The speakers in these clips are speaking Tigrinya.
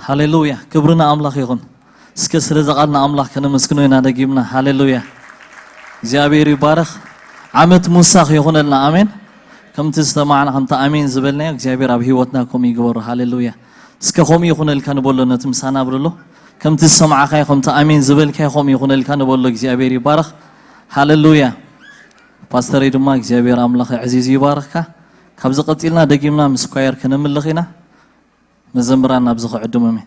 ሃሌሉያ፣ ክብሪ ንኣምላኽ ይኹን። እስከ ስለዚ ቃል ንኣምላኽ ከነመስግኖ ኢና ደጊምና። ሃሌሉያ፣ እግዚኣብሔር ይባረኽ። ዓመት ምውሳኽ ይኹነልና። ኣሜን። ከምቲ ዝተማዕና፣ ከምቲ ኣሜን ዝበልናዮ እግዚኣብሔር ኣብ ህይወትና ከምኡ ይግበሮ። ሃሌሉያ። እስከ ከምኡ ይኹነልካ ንበሎ፣ ነቲ ምሳና ኣብርሎ። ከምቲ ዝሰማዕካዮ፣ ከምቲ ኣሜን ዝበልካዮ ከምኡ ይኹነልካ ንበሎ። እግዚኣብሔር ይባረኽ። ሃሌሉያ። ፓስተረይ ድማ እግዚኣብሔር ኣምላኽ ኣዕዚዙ ይባርኽካ። ካብዚ ቀጺልና ደጊምና ምስ ኳየር ከነምልኽ ኢና። መዘምራን ናብዚ ክዕድሞም እየ።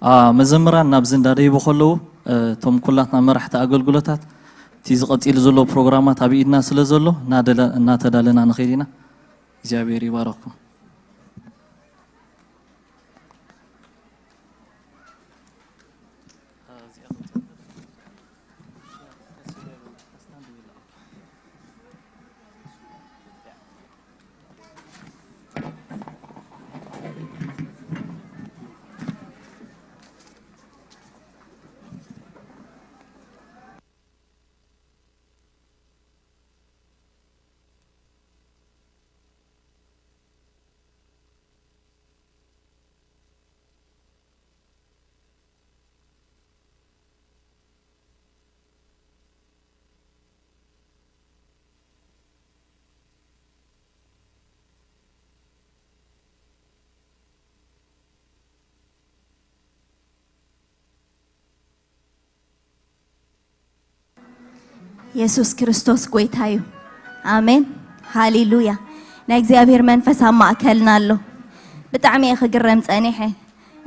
አ፣ መዘምራን ናብዚ እንዳደይቡ ከለዉ፣ እ፣ እቶም ኩላትና መራሕቲ ኣገልግሎታት፣ እቲ ዝቐጺል ዘሎ ፕሮግራማት ኣብ ኢድና ስለ ዘሎ፣ እናደለ-፣ እናተዳለና ንኸይድ ኢና። እግዚኣብሔር ይባረኽኩም። የሱስ ክርስቶስ ጎይታ እዩ። ኣሜን። ሃሌሉያ። ናይ እግዚኣብሔር መንፈስ ኣብ ማእከልና ኣሎ። ብጣዕሚ እየ ክግረም ጸኒሐ።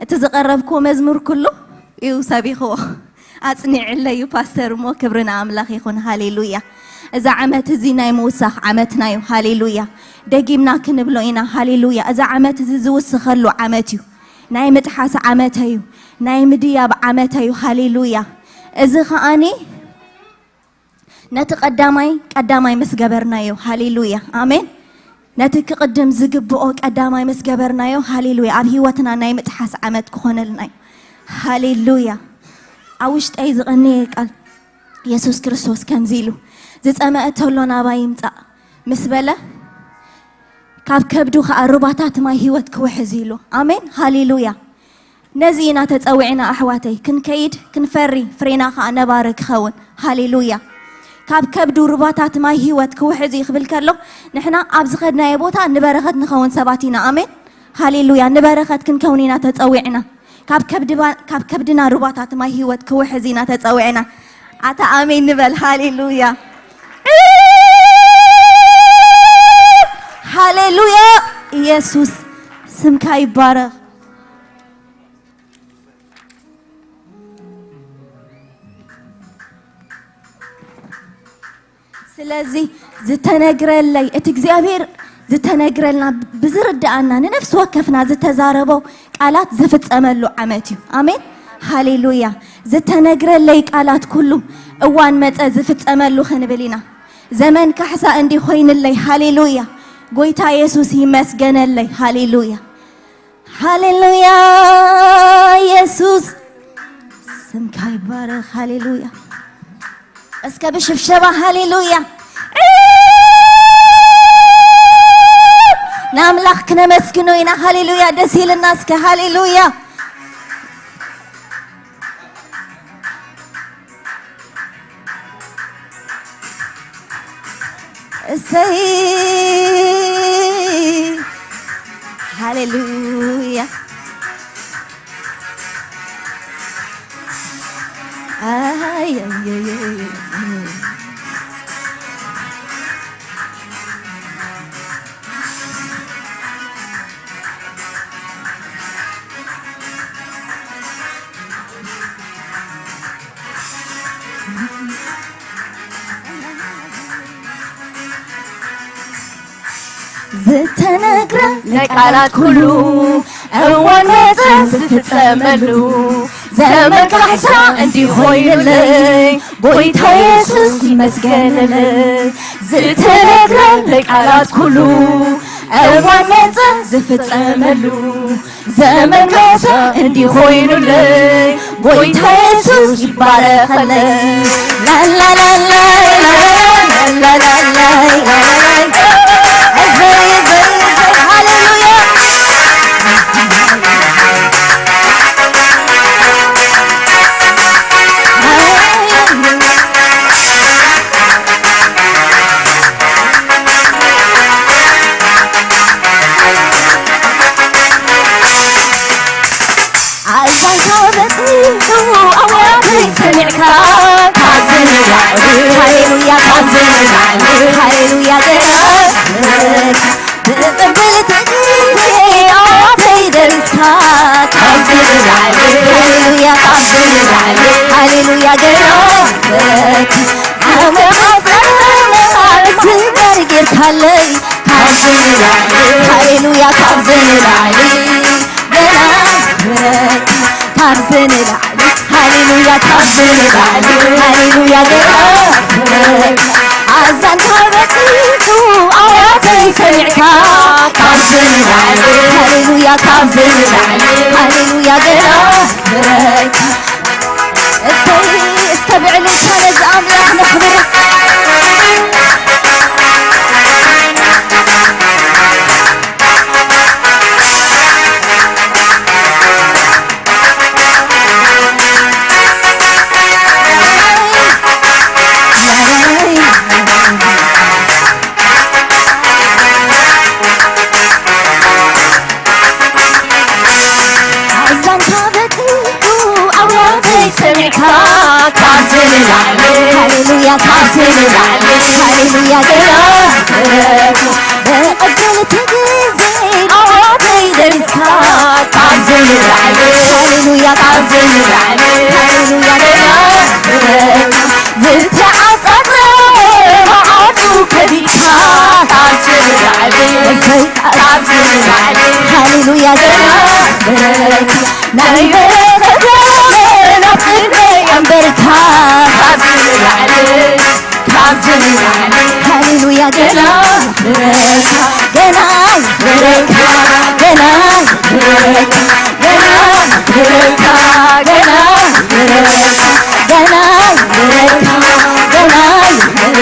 እቲ ዝቐረብክዎ መዝሙር ኩሉ እዩ ሰቢኽዎ። ኣጽኒዕለዩ ፓስተር እሞ ክብሪ ንኣምላኽ ይኹን። ሃሌሉያ። እዛ ዓመት እዚ ናይ ምውሳኽ ዓመትና እዩ። ሃሌሉያ። ደጊምና ክንብሎ ኢና። ሃሌሉያ። እዛ ዓመት እዚ ዝውስኸሉ ዓመት እዩ። ናይ ምጥሓስ ዓመት እዩ። ናይ ምድያብ ዓመት እዩ። ሃሌሉያ። እዚ ኸኣኒ ነቲ ቀዳማይ ቀዳማይ ምስ ገበርናዮ፣ ሃሌሉያ፣ ኣሜን። ነቲ ክቕድም ዝግብኦ ቀዳማይ ምስ ገበርናዮ፣ ሃሌሉያ፣ ኣብ ህይወትና ናይ ምጥሓስ ዓመት ክኾነልና እዩ። ሃሌሉያ። ኣብ ውሽጠይ ዝቐነየ ቃል የሱስ ክርስቶስ ከምዚ ኢሉ፣ "ዝጸመአ ተሎ ናባይ ይምጻእ" ምስ በለ፣ ካብ ከብዱ ኸኣ ሩባታት ማይ ህይወት ክውሕዝ ኢሉ። ኣሜን፣ ሃሌሉያ። ነዚ ኢና ተጸዊዕና ኣሕዋተይ፣ ክንከይድ፣ ክንፈሪ፣ ፍሬና ኸኣ ነባሪ ክኸውን። ሃሌሉያ። ካብ ከብዱ ሩባታት ማይ ህይወት ክውሕዝ እዩ ክብል ከሎ፣ ንሕና ኣብ ዝኸድናዮ ቦታ ንበረኸት ንኸውን ሰባት ኢና። ኣሜን። ሃሌሉያ። ንበረኸት ክንከውን ኢና ተጸዊዕና። ካብ ከብድባ-፣ ካብ ከብድና ሩባታት ማይ ህይወት ክውሕዝ ኢና ተጸዊዕና። ኣታ ኣሜን ንበል። ሃሌሉያ። ሃሌሉያ። ኢየሱስ ስምካ ይባረኽ። ስለዚ ዝተነግረለይ፣ እቲ እግዚኣብሔር ዝተነግረልና፣ ብዝርድኣና፣ ንነፍሲ ወከፍና ዝተዛረቦ ቃላት ዝፍጸመሉ ዓመት እዩ። ኣሜን። ሃሌሉያ። ዝተነግረለይ ቃላት ኩሉ እዋን መጸ ዝፍጸመሉ ክንብል ኢና። ዘመን ካሕሳ እንዲ ኮይንለይ። ሃሌሉያ። ጎይታ የሱስ ይመስገነለይ። ሃሌሉያ። ሃሌሉያ። የሱስ ስምካ ይባረኽ። ሃሌሉያ። እስከ ብሽብሸባ ሃሌሉያ። ንኣምላኽ ክነመስግኖ ኢና። ሃሌሉያ። ደስ ኢልና እስከ። ሃሌሉያ። እሰይ። ሃሌሉያ። ኣይ፣ ኣይ፣ ኣይ፣ ኣይ፣ ኣይ። ዝተነግረ ናይ ቃላት ኩሉ እዋን መጸ ዝፍጸመሉ ዘመን ካሕሳ እንዲ ኮይንለይ ጎይታ የሱስ ይመስገንለይ። ዝተነግረ ቃላት ኩሉ እዋን መጸ ዝፍጸመሉ ዘመን መጸ እንዲህ ኮይኑለይ ጎይታ የሱስ ይባረኸለይ። ላላላላይ ላላላላይ እዘይ እዘይ እዘይ ሃሌሉያ። ኣዛንታ በጺሑ ኣዋተይ ሰሚዕካ ካብዚ ንላዕሊ ሃሌሉያ ካብዚ ንላዕሊ ሃሌሉያ ገና ብቕብልቲ ግዜ ኣዋተይ ደሪስካ ካብዚ ንላዕሊ ሃሌሉያ ካብዚ ንላዕሊ ሃሌሉያ ገና ዓመት ስበር ጌርካለይ ካብዚ ንላዕሊ ሃሌሉያ ካብዚ ንላዕሊ ገና ይብረክ ካብዚ ንላዕሊ ሃሌሉያ ካብዚ ንላዕሊ ሃሌሉያ ገና ይብረክ ኣዛንታ በጺሑ ኣዋተይ ሰሚዕካ ካብዚ ንላዕሊ ሃሌሉያ ካብዚ ንላዕሊ ሃሌሉያ ገና ይብረክ እሰይ እስከ ብዕልልታ ነዚ ኣምላኽ ነኽብሮ። ኣዛንታ በጺሑ ኣዋተይ ሰሚዕካ ካብዚ ንላዕሊ ሃሌሉያ ካብዚ ንላዕሊ ሃሌሉያ ገና ብቕድልቲ ግዜ ኣዋተይ ደሪስካ ካብዚ ንላዕሊ ሃሌሉያ ካብዚ ንላዕሊ ሃሌሉያ ገና ዝተዓጸጸ መዓቱ ከፊትካ ካብዚ ንላዕሊ እሰይ ካብዚ ንላዕሊ ሃሌሉያ ገና በረካ ናይ በረከት ዘመን ኣብ ቅድመይ ኣንበርካ ካብዚ ንላዕሊ ካብዚ ንላዕሊ ሃሌሉያ ገና በረካ ገና በረካ ገና በረካ ገና በረካ ገና በረካ ገና በረካ ገና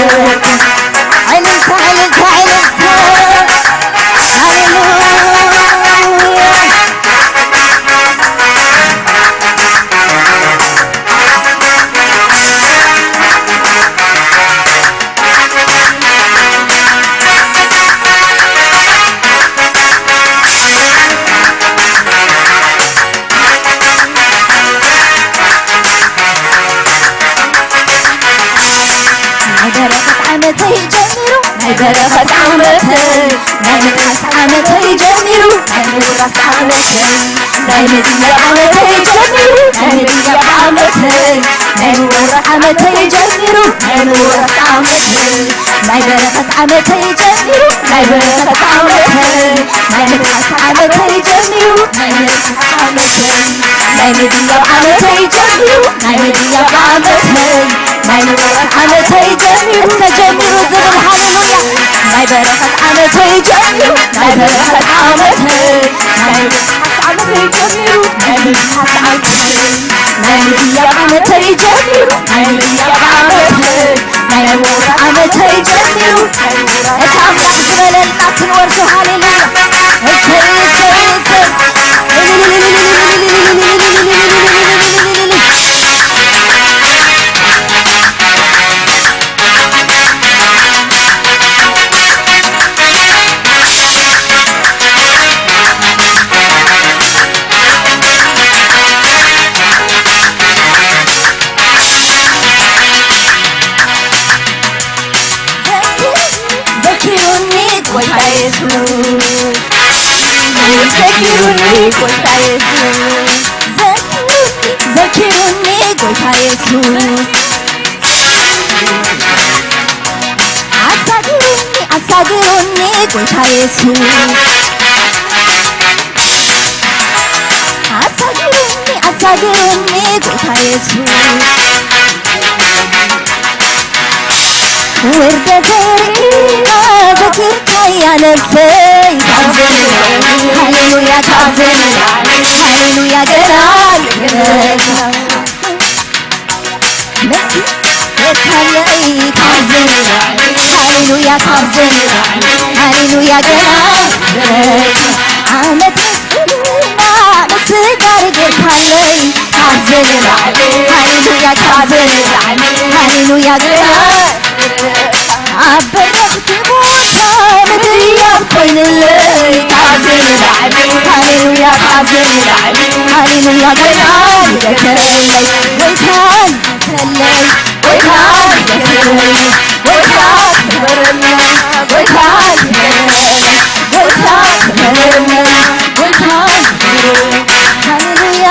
በረካ እልልታ እልልታ እልልታ ሃሌሉያ ናይ በረኸት ዓመተይ ጀሚሩ ናይ በረኸት ዓመተይ ናይ ምጥሓስ ዓመተይ ጀሚሩ ናይ ምውራስ ዓመተይ ናይ ምድያብ ዓመተይ ጀሚሩ ናይ ምድያብ ዓመተይ ናይ ምውራስ ዓመተይ ጀሚሩ ናይ ምውራስ ዓመተይ ናይ በረኸት ዓመተይ ጀሚሩ ናይ በረኸት ዓመተይ ናይ ምጥሓስ ዓመተይ ጀሚሩ ናይ ምጥሓስ ዓመተይ ናይ ምድያብ ዓመተይ ጀሚሩ ናይ ምድያብ ዓመተይ ናይ ምውራስ ዓመተይ ጀሚሩ እስከ ጀሚሩ ዝብል ሃሌሉያ ናይ በረኸት ዓመተይ ጀሚሩ ናይ በረኸት ዓመተይ ናይ ምጥሓስ ዓመተይ ጀሚሩ ናይ ምጥሓስ ዓመተይ ናይ ምድያብ ዓመተይ ጀሚሩ ናይ ምድያብ ዓመተይ ናይ ምውራስ ዓመተይ ጀሚሩ እቲ ኣምላኽ ዝበለልና ክንወርሶ ሃሌሉያ እሰይ እሰይ እሰይ ዘኪሩኒ ጎይታ የሱስ ዘኪሩኒ ጎይታ የሱስ ዘኪሩኒ ጎይታ የሱስ ኣሳጊሩኒ ኣሳጊሩኒ ጎይታ የሱስ ኣሳጊሩኒ ኣሳጊሩኒ ጎይታ የሱስ ውርደተይ ርኢኻ ዘኪርካያ ነፍሰይ፣ ካብዚ ንላዕሊ፣ ሃሌሉያ፣ ካብዚ ንላዕሊ፣ ሃሌሉያ፣ ገና ይበልጽ። መሲ ወታለይ ካብዚ ንላዕሊ፣ ሃሌሉያ፣ ካብዚ ንላዕሊ፣ ሃሌሉያ፣ ገና ይበልጽ። ዓመት ጽልና ምስጋር ጌርካለይ፣ ካብዚ ንላዕሊ፣ ሃሌሉያ፣ ካብዚ ንላዕሊ፣ ሃሌሉያ፣ ገና ኣብ በረኽቲ ቦታ ምድያብ ኮይንለይ፣ ካብዚ ንላዕሊ፣ ሃሌሉያ፣ ካብዚ ንላዕሊ፣ ሃሌሉያ፣ ገና ይገሰለይ፣ ጎይታ ይገሰለይ፣ ጎይታ ይገሰለይ፣ ጎይታ ክበረልና፣ ጎይታ ክበረልና፣ ጎይታ ክበረልና፣ ጎይታ ክበረልና፣ ሃሌሉያ።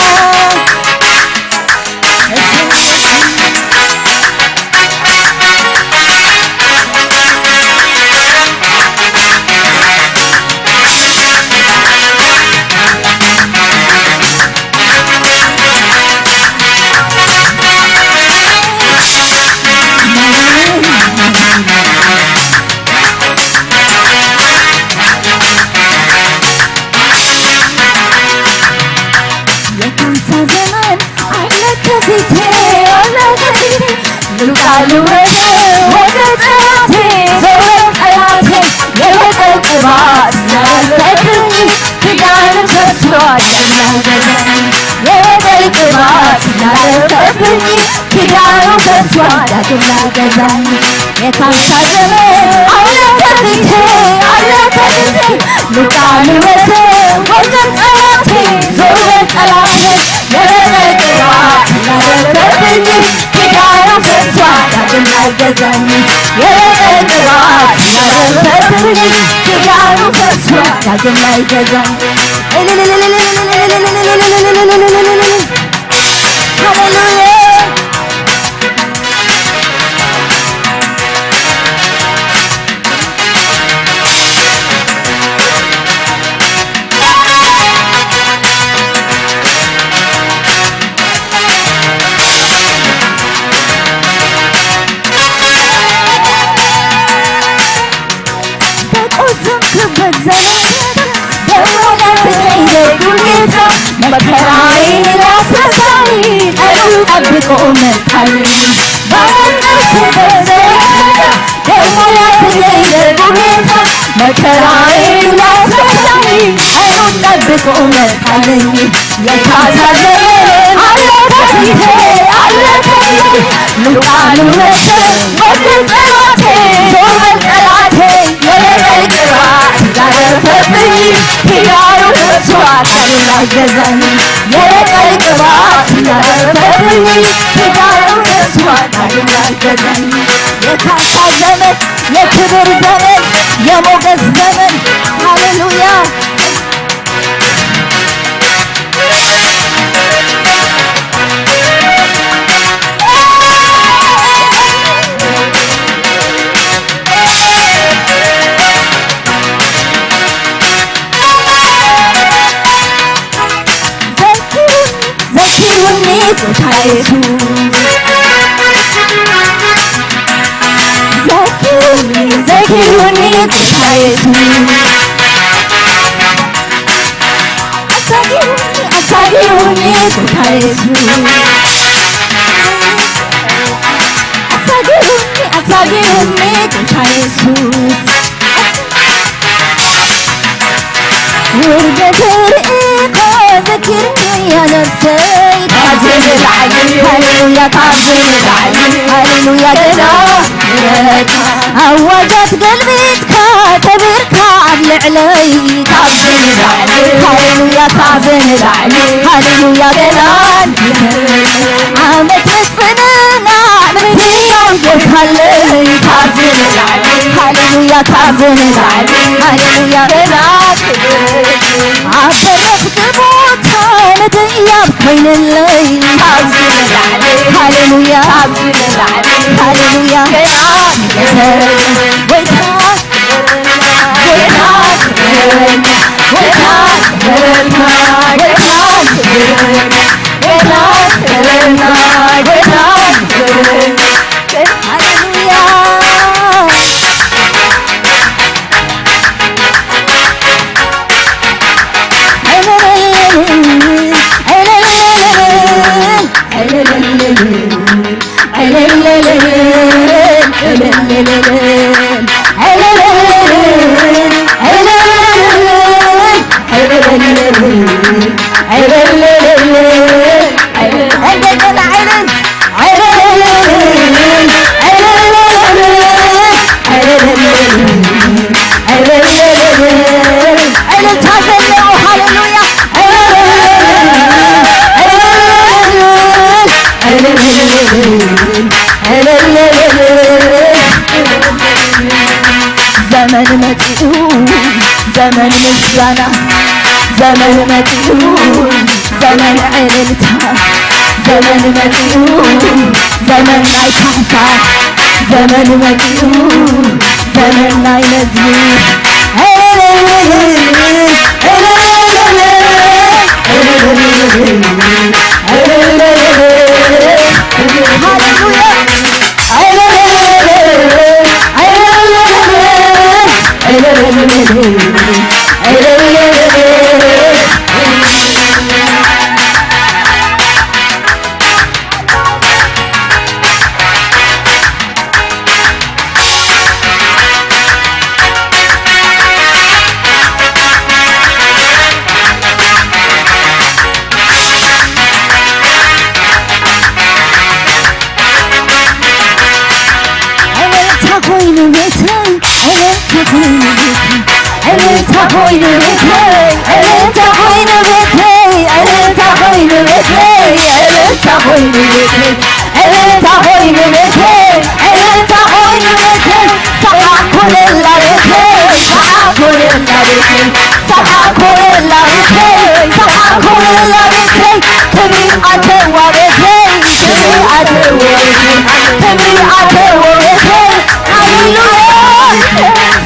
የካንሳ ዘመን አለ ከፊቴ፣ አለ ከፊቴ። ልውጣ ልውረድ ወደ ጠላቴ፣ ዞር በል ጠላቴ። የበቀል ቅባት ስላለብኝ ኪዳኑ ፈርሷል፣ ዳግም አይገዛኝ። የበቀል ቅባት ስላለብኝ ኪዳኑ ፈርሷል፣ ዳግም አይገዛኝ። የካንሳ ዘመን አለ ከፊቴ፣ አለ ከፊቴ። ልውጣ ልውረድ ወደ ጠላቴ፣ ዞር በል ጠላቴ። የበቀል ቅባት ስላለብኝ ኪዳኑ ፈርሷል፣ ዳግም አይገዛኝ። የበቀል ቅባት ስላለብኝ ኪዳኑ ፈርሷል፣ ዳግም አይገዛኝ። ሃሌሉያ። በቆዘምክበት ዘመን ደግሞ ላስቀኝ ደጉ ጌታ፣ መከራዬን ላስረሳኝ ቀኑ ጠብቆ መጣልኝ። ባለቀስኩበት ዘመን ደግሞ ላስቀኝ ደጉ ጌታ፣ መከራዬን ላስረሳኝ ቀኑ ጠብቆ መጣልኝ። የካሳ ዘመን አለ ከፊቴ፣ አለ ከፊቴ። ልውጣ ልውረድ ወደ ጠላቴ፣ ዞር በል ጠላቴ። የበቀል ቅባት ስላረፈብኝ ኪዳኑ ፈርሷል፣ ዳግም አይገዛኝ። የበቀል ቅባት ስላረፈብኝ ኪዳኑ ፈርሷል፣ ዳግም አይገዛኝ። የካሳ ዘመን፣ የክብር ዘመን፣ የሞገስ ዘመን። ሃሌሉያ። ዘኪሩኒ፣ ዘኪሩኒ ጎይታ የሱስ። ዘኪሩኒ፣ ዘኪሩኒ ጎይታ የሱስ። አሳጊሩኒ፣ አሳጊሩኒ ጎይታ የሱስ። አሳጊሩኒ፣ አሳጊሩኒ ጎይታ የሱስ። ውርደት ርኢኻ ዘኪርካያ ነፍሰይ፣ ካብዚ ንላዕሊ፣ ሃሌሉያ፣ ካብዚ ንላዕሊ፣ ሃሌሉያ፣ ገና ምሕረትካ። ኣዋጃት ገልቢጥካ ከቢርካ ኣብ ልዕለይ፣ ካብዚ ንላዕሊ፣ ሃሌሉያ፣ ካብዚ ንላዕሊ፣ ሃሌሉያ፣ ገና ዓመት ምጽንናዕ ምትያም ጌርካለይ፣ ካብዚ ንላዕሊ፣ ሃሌሉያ፣ ካብዚ ንላዕሊ፣ ሃሌሉያ፣ ገና ክብር። ኣብ በረኽቲ ቦታ ምትያም ኮይንለይ፣ ካብዚ ንላዕሊ፣ ሃሌሉያ፣ ካብዚ ንላዕሊ፣ ሃሌሉያ፣ ገና ክብር። ጎይታ ሃሌሉያ። ዘመን መጺኡ፣ ዘመን ምስጋና፣ ዘመን መጺኡ፣ ዘመን ዕልልታ፣ ዘመን መጺኡ፣ ዘመን ናይ ካሕሳ፣ ዘመን መጺኡ፣ ዘመን ናይ መዝሙር። ሃሌሉያ። እልልታ ኮይኑ ቤተይ፣ እልልታ ኮይኑ ቤተይ፣ እልልታ ኮይኑ ቤተይ፣ እልልታ ኮይኑ ቤተይ፣ እልልታ ኮይኑ ቤተይ፣ እልልታ ኮይኑ ቤተይ፣ እልልታ ኮይኑ ቤተይ፣ እልልታ ኮይኑ ቤተይ፣ ሰሓቕ ኮነላ ቤተይ፣ ሰሓቕ ኮነላ ቤተይ። ሰሓቕ ኮነላ ቤተይ፣ ሰሓቕ ኮነላ ቤተይ፣ ክብሪ ኣተዋ ቤተይ፣ ክብሪ ኣተዋ ቤተይ፣ ክብሪ ኣተዋ ቤተይ፣ ሃሌሉያ።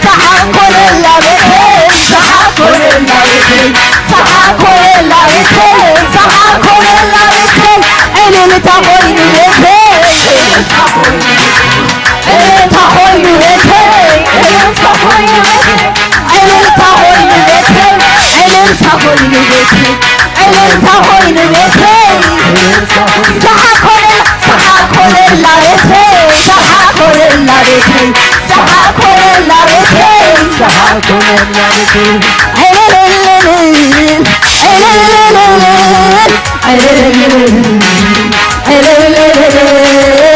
ሰሓቕ ኮነላ ቤተይ፣ ሰሓቕ ኮነላ ቤተይ፣ ሰሓቕ ኮነላ ቤተይ፣ ሰሓቕ ኮነላ ቤተይ፣ እልልታ ኮይኑ ቤተይ። እልልታ ኮይኑ ቤተይ፣ እልልታ ኮይኑ ቤተይ፣ እልልታ ኮይኑ ቤተይ፣ እልልታ ኮይኑ ቤተይ፣ እልልታ ኮይኑ ቤተይ። ሰሓቕ ኮነላ፣ ሰሓቕ ኮነላ ቤተይ፣ ሰሓቕ ኮነላ ቤተይ፣ ሰሓቕ ኮነላ ቤተይ፣ ሰሓቕ ኮነላ ቤተይ። እልልልልል፣ እልልልልል፣ እልልልልል፣ እልልልልል።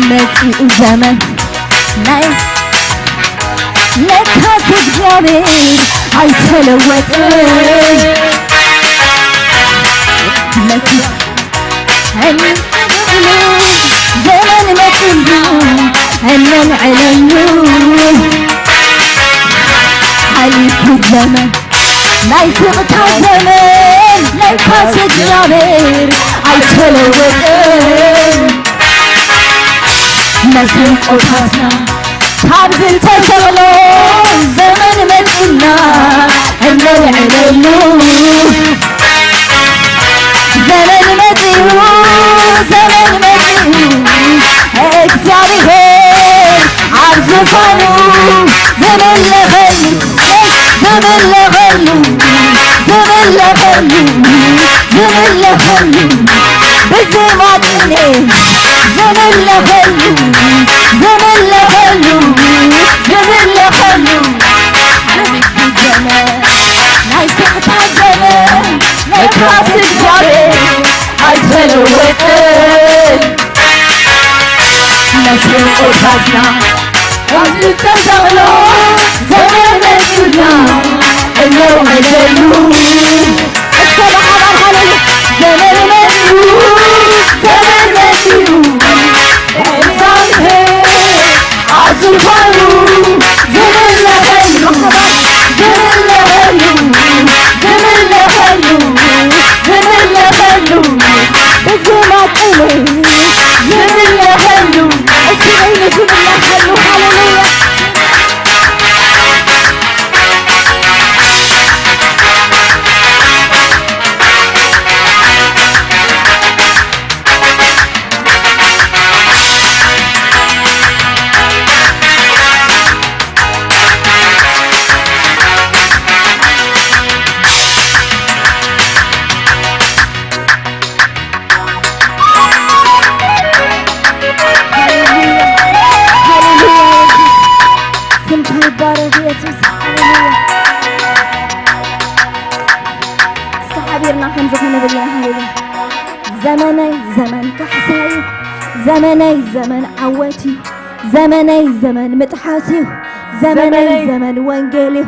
መጺኡ ዘመን ናይ ለካስ እግዚኣብሔር ኣይተለወጠን። መጺኡ ዘመን መጺኡ እነን ዕለሉ ሓሊፉ ዘመን ናይ ስቕታ ዘመን ለካስ እግዚኣብሔር ኣይተለወጠን። መሰንቆታትና ካብ ዝተሰቕሎ ዘመን መጺኡና እነልዕለሉ። ዘመን መጺኡ፣ ዘመን መጺኡ፣ እግዚኣብሔር ኣብ ዝፋኑ ዝምለኸሉ፣ ዝምለኸሉ፣ ዝምለኸሉ፣ ዝምለኸሉ፣ ብዜማ ቅኔ ዝምለኸሉ፣ ዝምለኸሉ፣ ዝምለኸሉ፣ ሓሊፉ ዘመን ናይ ስቕታ ዘመን ለካስ እግዚኣብሔር ኣይተለወጠን። መሰንቆታትና ካብ ዝተሰቕሎ ዘመን መጺኡና እነውዕለሉ። እስከ ብሓባር ሃሌሉ። ዘመን መጺኡ፣ ዘመን መጺኡ፣ እግዚኣብሔር ኣብ ዙፋኑ ዝምለኸሉ፣ ዝምለኸሉ፣ ዝምለኸሉ፣ ዝምለኸሉ፣ ብዜማ ቅኔ ዝምለኸሉ፣ እቲ በይኑ ዝምለኸሉ። ሃሌሉያ። እዚ ክንብል ኢና። ሃሌሉያ። ዘመነይ ዘመን ካሕሳ እዩ። ዘመነይ ዘመን ዓወት እዩ። ዘመነይ ዘመን ምጥሓስ እዩ። ዘመነይ ዘመነይ ዘመን ወንጌል እዩ።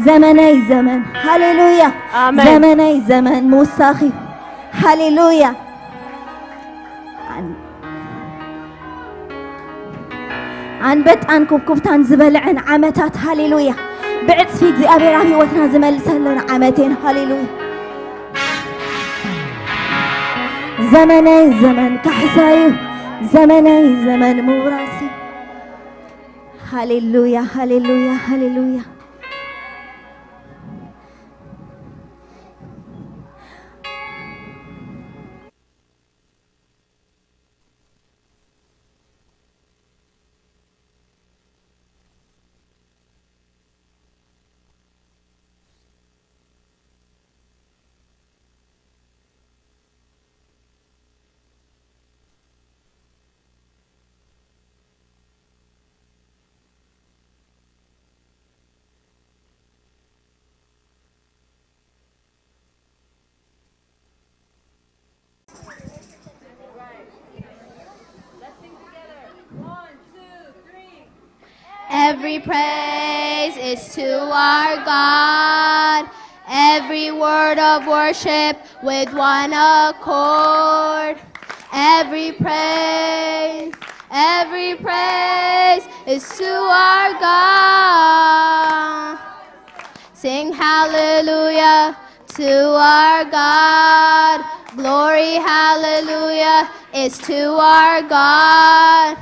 ዘመነይ ዘመን፣ ሃሌሉያ። ኣሜን። ዘመነይ ዘመን ምውሳኽ እዩ። ሃሌሉያ። ኣን-፣ ኣንበጣን ኩብኩብታን ዝበልዐን ዓመታት፣ ሃሌሉያ። ብዕጽፊ እግዚኣብሔር ኣብ ህይወትና ዝመልሰለን ዓመት እየን። ሃሌሉያ። ዘመነይ ዘመን ካሕሳ እዩ። ዘመነይ ዘመን ምውራስ እዩ። ሃሌሉያ፣ ሃሌሉያ፣ ሃሌሉያ። Every praise is to our God. Every word of worship with one accord. Every praise, every praise is to our God. Sing hallelujah to our God. Glory, hallelujah, is to our God.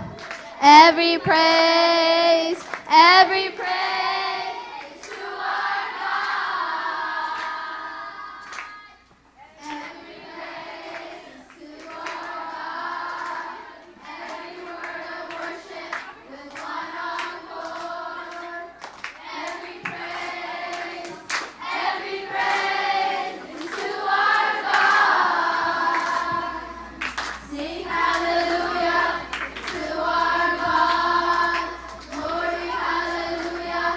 Every praise, every praise is to our God. Every praise is to our God. Every word of worship with one accord. Every praise, every praise is to our God. Sing hallelujah to our God. Glory, hallelujah.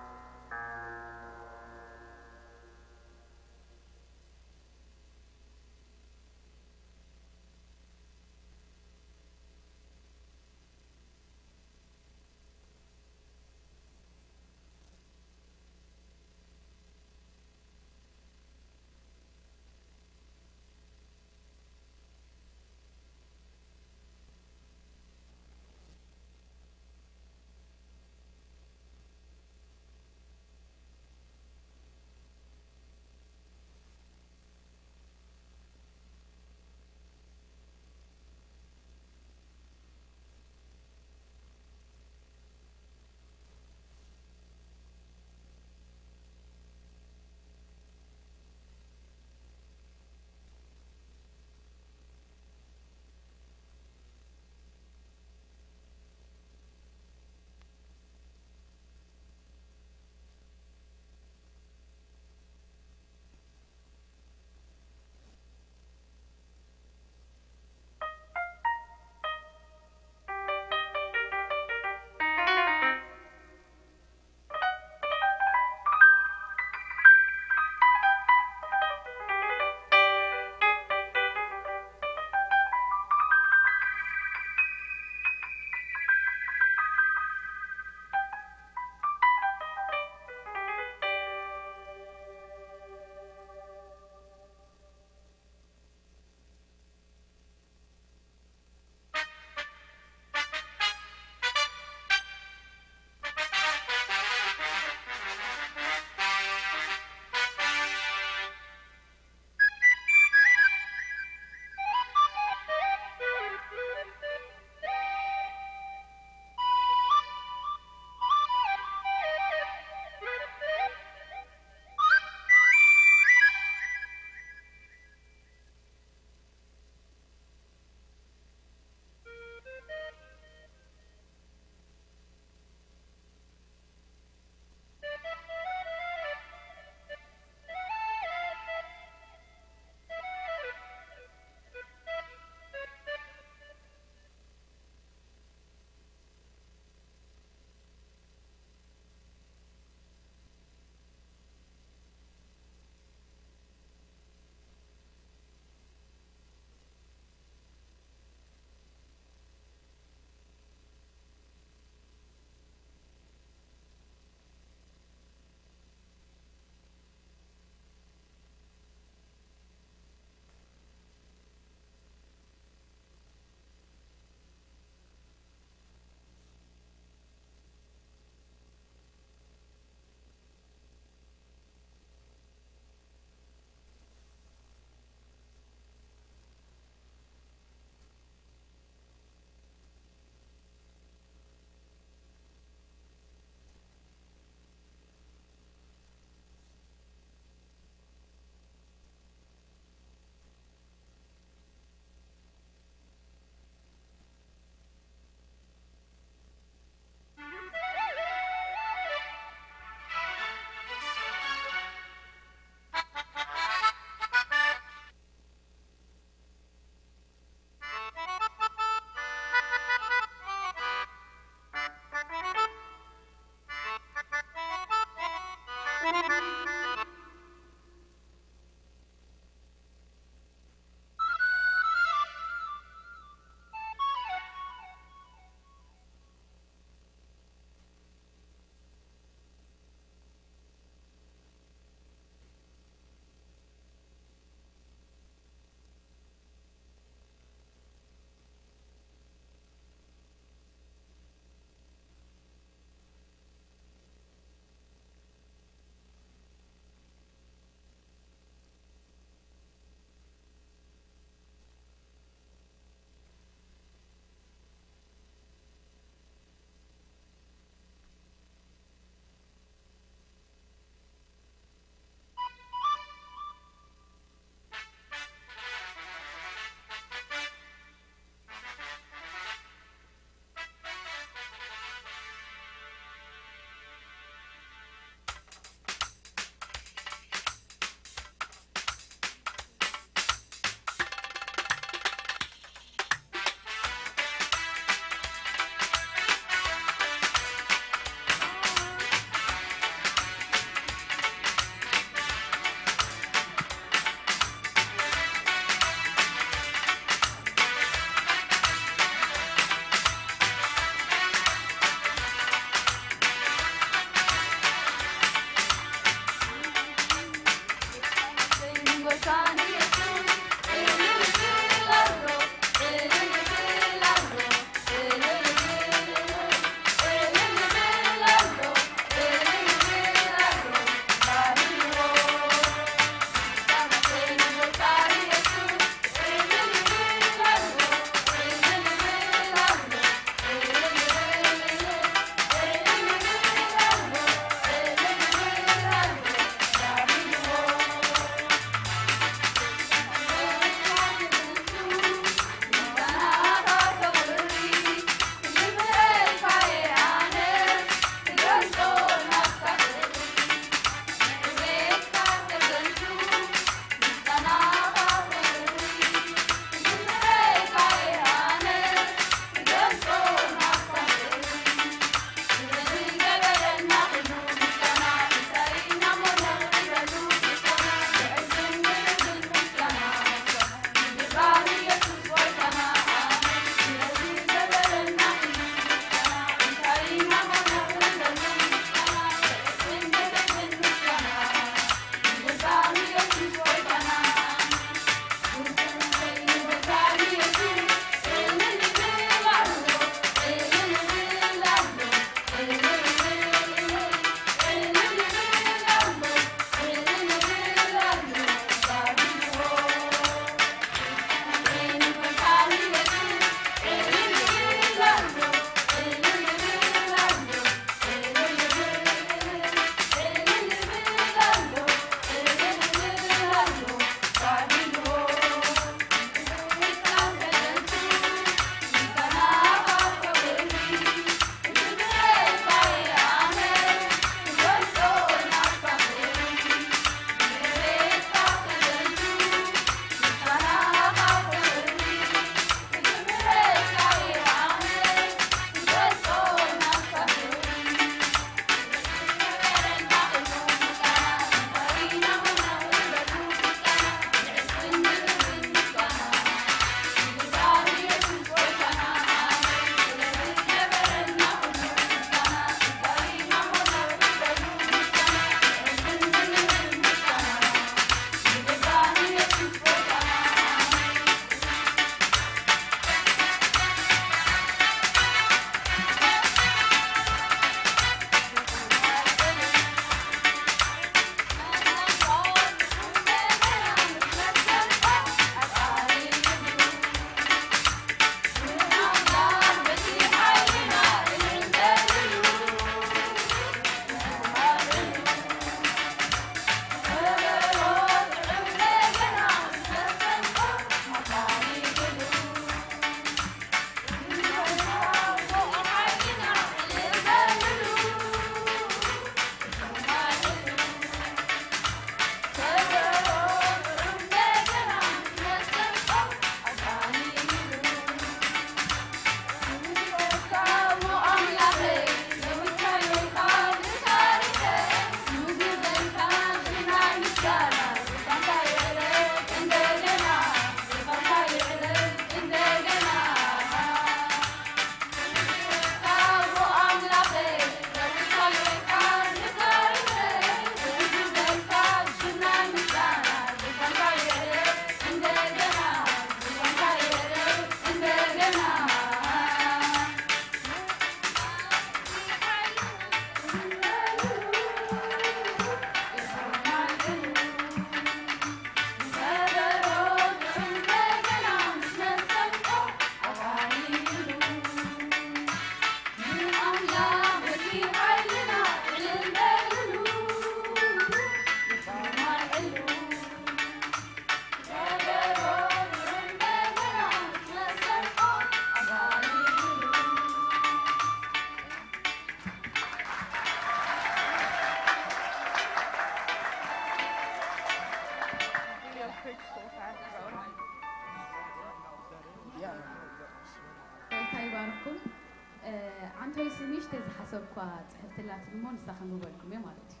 ኣንቶይ ስኒሽ ተዝሓሰብኳ ጽሕፍትላትን እሞ ንሳ ከንብበልኩም እየ ማለት እዩ።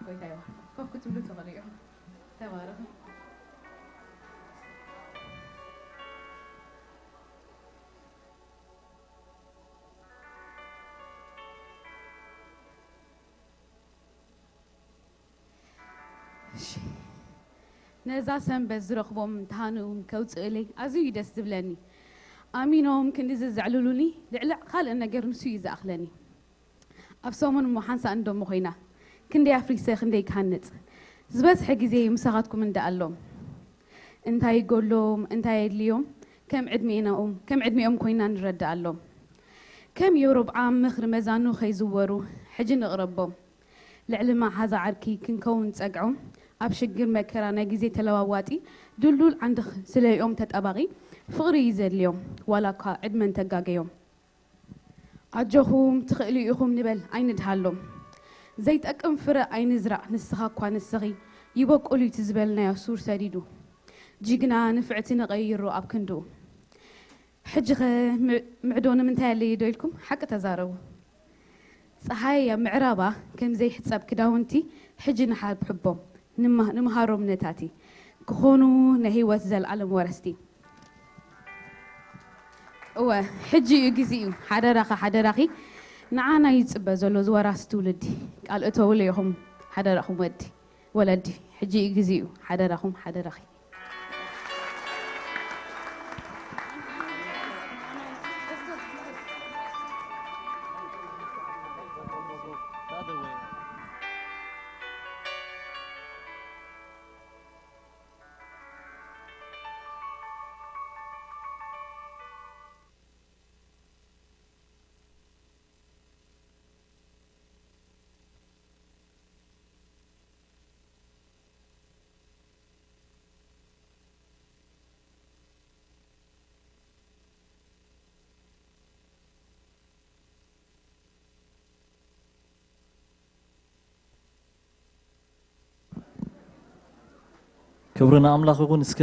ጎይታ ይባርክ። ኮፍ ክትብሉ ትኽእሉ እዮም። ተባረኹ። እሺ። ነዛ ሰንበት ዝረኽቦም ተሃንኡ ከውፅእለይ ኣዝዩ እዩ ደስ ዝብለኒ። ኣሚኖም ክንድዚ ዘዕልሉኒ ልዕሊ ካልእ ነገር ንሱ እዩ ዝኣኽለኒ። ኣብ ሰሙን እሞ ሓንሳእ እንዶ እሞ ኮይና ክንደይ ኣፍሪሰ ክንደይ ክሃንፅ ዝበዝሐ ግዜ ምሳኻትኩም እንዳ ኣሎም እንታይ ይጎሎም እንታይ የድልዮም ከም ዕድሜናኦም ከም ዕድሜኦም ኮይና ንረድኣሎም። ከም የሮብዓም ምኽሪ መዛኑ ከይዝወሩ ሕጂ ንቕረቦም። ልዕሊ መሓዛ ዓርኪ ክንከውን ጸግዖም ኣብ ሽግር መከራ ናይ ግዜ ተለዋዋጢ ድልዱል ዓንዲ ስለኦም ተጣባቒ ፍቕሪ እዩ ዘድልዮም ዋላ እኳ ዕድመ እንተጋገዮም። ኣጆኹም ትኽእሉ ኢኹም ንበል ኣይንድሃሎም። ዘይጠቅም ፍረ ኣይንዝራእ ንስኻ እኳ ንስኺ ይበቁል እዩ እቲ ዝበልናዮ ሱር ሰዲዱ። ጅግና ንፍዕቲ ንቐይሮ ኣብ ክንድኡ። ሕጂ ኸ ምዕዶ ንምንታይ ኣለየ ዶ ኢልኩም ሓቂ ተዛረቡ። ፀሓይ ኣብ ምዕራባ ከም ዘይሕፀብ ክዳውንቲ ሕጂ ንሓብሕቦም ንምሃሮም ነታቲ ክኾኑ ናይ ህይወት ዘለዓለም ወረስቲ። እወ ሕጂ እዩ ግዜኡ ሓደራኻ ሓደራኺ ንዓና ይፅበ ዘሎ ዝወራሲ ትውልዲ ቃል እተውሉ ኢኹም ሓደራኹም ወዲ ወለዲ ሕጂ እዩ ግዜኡ ሓደራኹም ሓደራኺ። ክብሪ ንኣምላኽ ይኹን። እስከ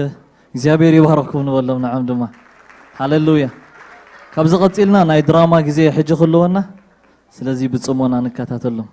እግዚኣብሔር ይባርኽኩም ንበሎም ንዓም ድማ። ሃሌሉያ። ካብዚ ቀጺልና ናይ ድራማ ግዜ ሕጂ ክህልወና፣ ስለዚ ብጽሞና ንከታተሎም።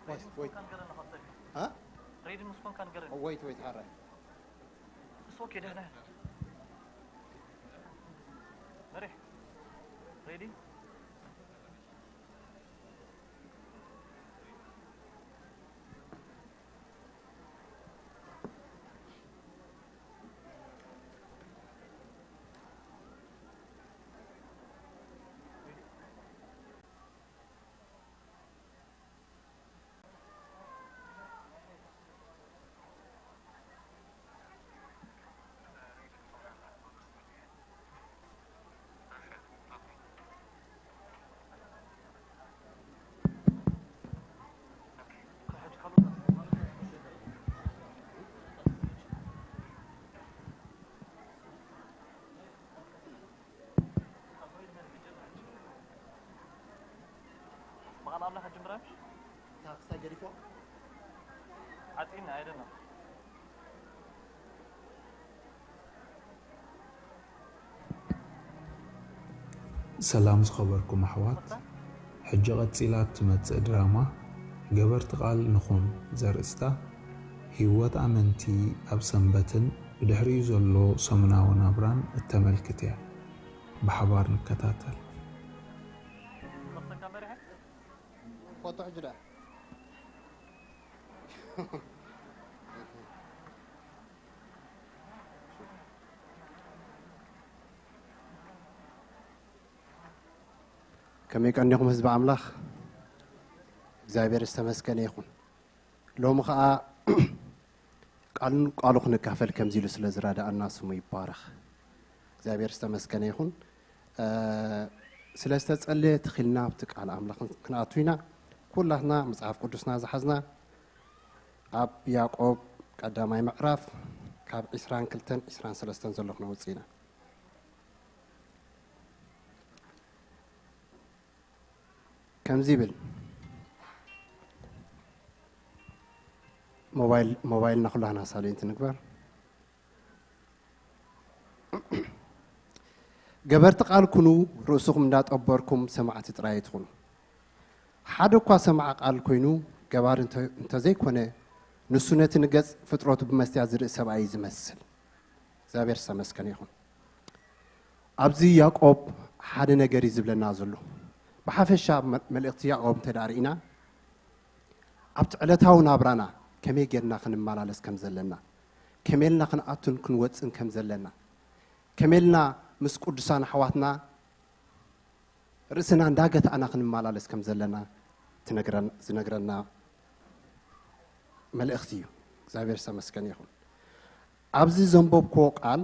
ወይት ወይት ሬዲ ምስ ኮንካ ንገረኒ። ወይት ወይት ሓራይ እሱ ኦኬ ደህና መሬ ሬዲ ቃል ኣምላኽ ጅምራ። ታክሳ ገሪፎ። ዓጺና ኣይደለም። ሰላም ዝኸበርኩም ኣሕዋት፣ ሕጂ ቀጺላ እትመጽእ ድራማ ገበርቲ ቃል ንኹን ዘርእስታ፣ ህይወት ኣመንቲ ኣብ ሰንበትን ብድሕሪኡ ዘሎ ሰሙናዊ ናብራን እተመልክት እያ። ብሓባር ንከታተል። ፎቶ ሕጂ ደኣ ከመይ ቀኒኹም ህዝቢ ኣምላኽ? እግዚኣብሔር ዝተመስገነ ይኹን። ሎሚ ኸዓ ቃሉ ቃሉ ክንካፈል ከምዚ ኢሉ ስለ ዝረዳኣና ስሙ ይባረኽ። እግዚኣብሔር ዝተመስገነ ይኹን። ስለ ዝተጸለየ ትኺልና ኣብቲ ቃል ኣምላኽ ክንኣቱ ኢና። ኩላትና መጽሓፍ ቅዱስና ዝሓዝና ኣብ ያዕቆብ ቀዳማይ ምዕራፍ ካብ ዕስራን ክልተን ዕስራን ሰለስተን ዘሎ ክነውጽእ ኢና። ከምዚ ይብል። ሞባይል ሞባይልና ኩላና ሳይለንት ንግበር። ገበርቲ ቃል ኩኑ፣ ርእስኹም እንዳጠበርኩም ሰማዕቲ ጥራይ ኣይትኹኑ። ሓደ እኳ ሰማዒ ቃል ኮይኑ ገባሪ እንተ- እንተዘይኮነ፣ ንሱ ነቲ ንገጽ ፍጥረቱ ብመስትያት ዝርኢ ሰብኣይ እዩ ዝመስል። እግዚኣብሔር ዝተመስገነ ይኹን። ኣብዚ ያዕቆብ ሓደ ነገር እዩ ዝብለና ዘሎ። ብሓፈሻ መ- መልእኽቲ ያዕቆብ እንተ ደኣ ርኢና፣ ኣብቲ ዕለታዊ ናብራና ከመይ ጌርና ክንመላለስ ከም ዘለና፣ ከመይ ኢልና ክንኣቱን ክንወፅን ከም ዘለና፣ ከመይ ኢልና ምስ ቅዱሳን ኣሕዋትና ርእስና እንዳገታእና ክንመላለስ ከም ዘለና ትነግረን- ዝነግረና መልእኽቲ እዩ። እግዚኣብሔር ዝተመስገነ ይኹን። ኣብዚ ዘንበብክዎ ቃል፣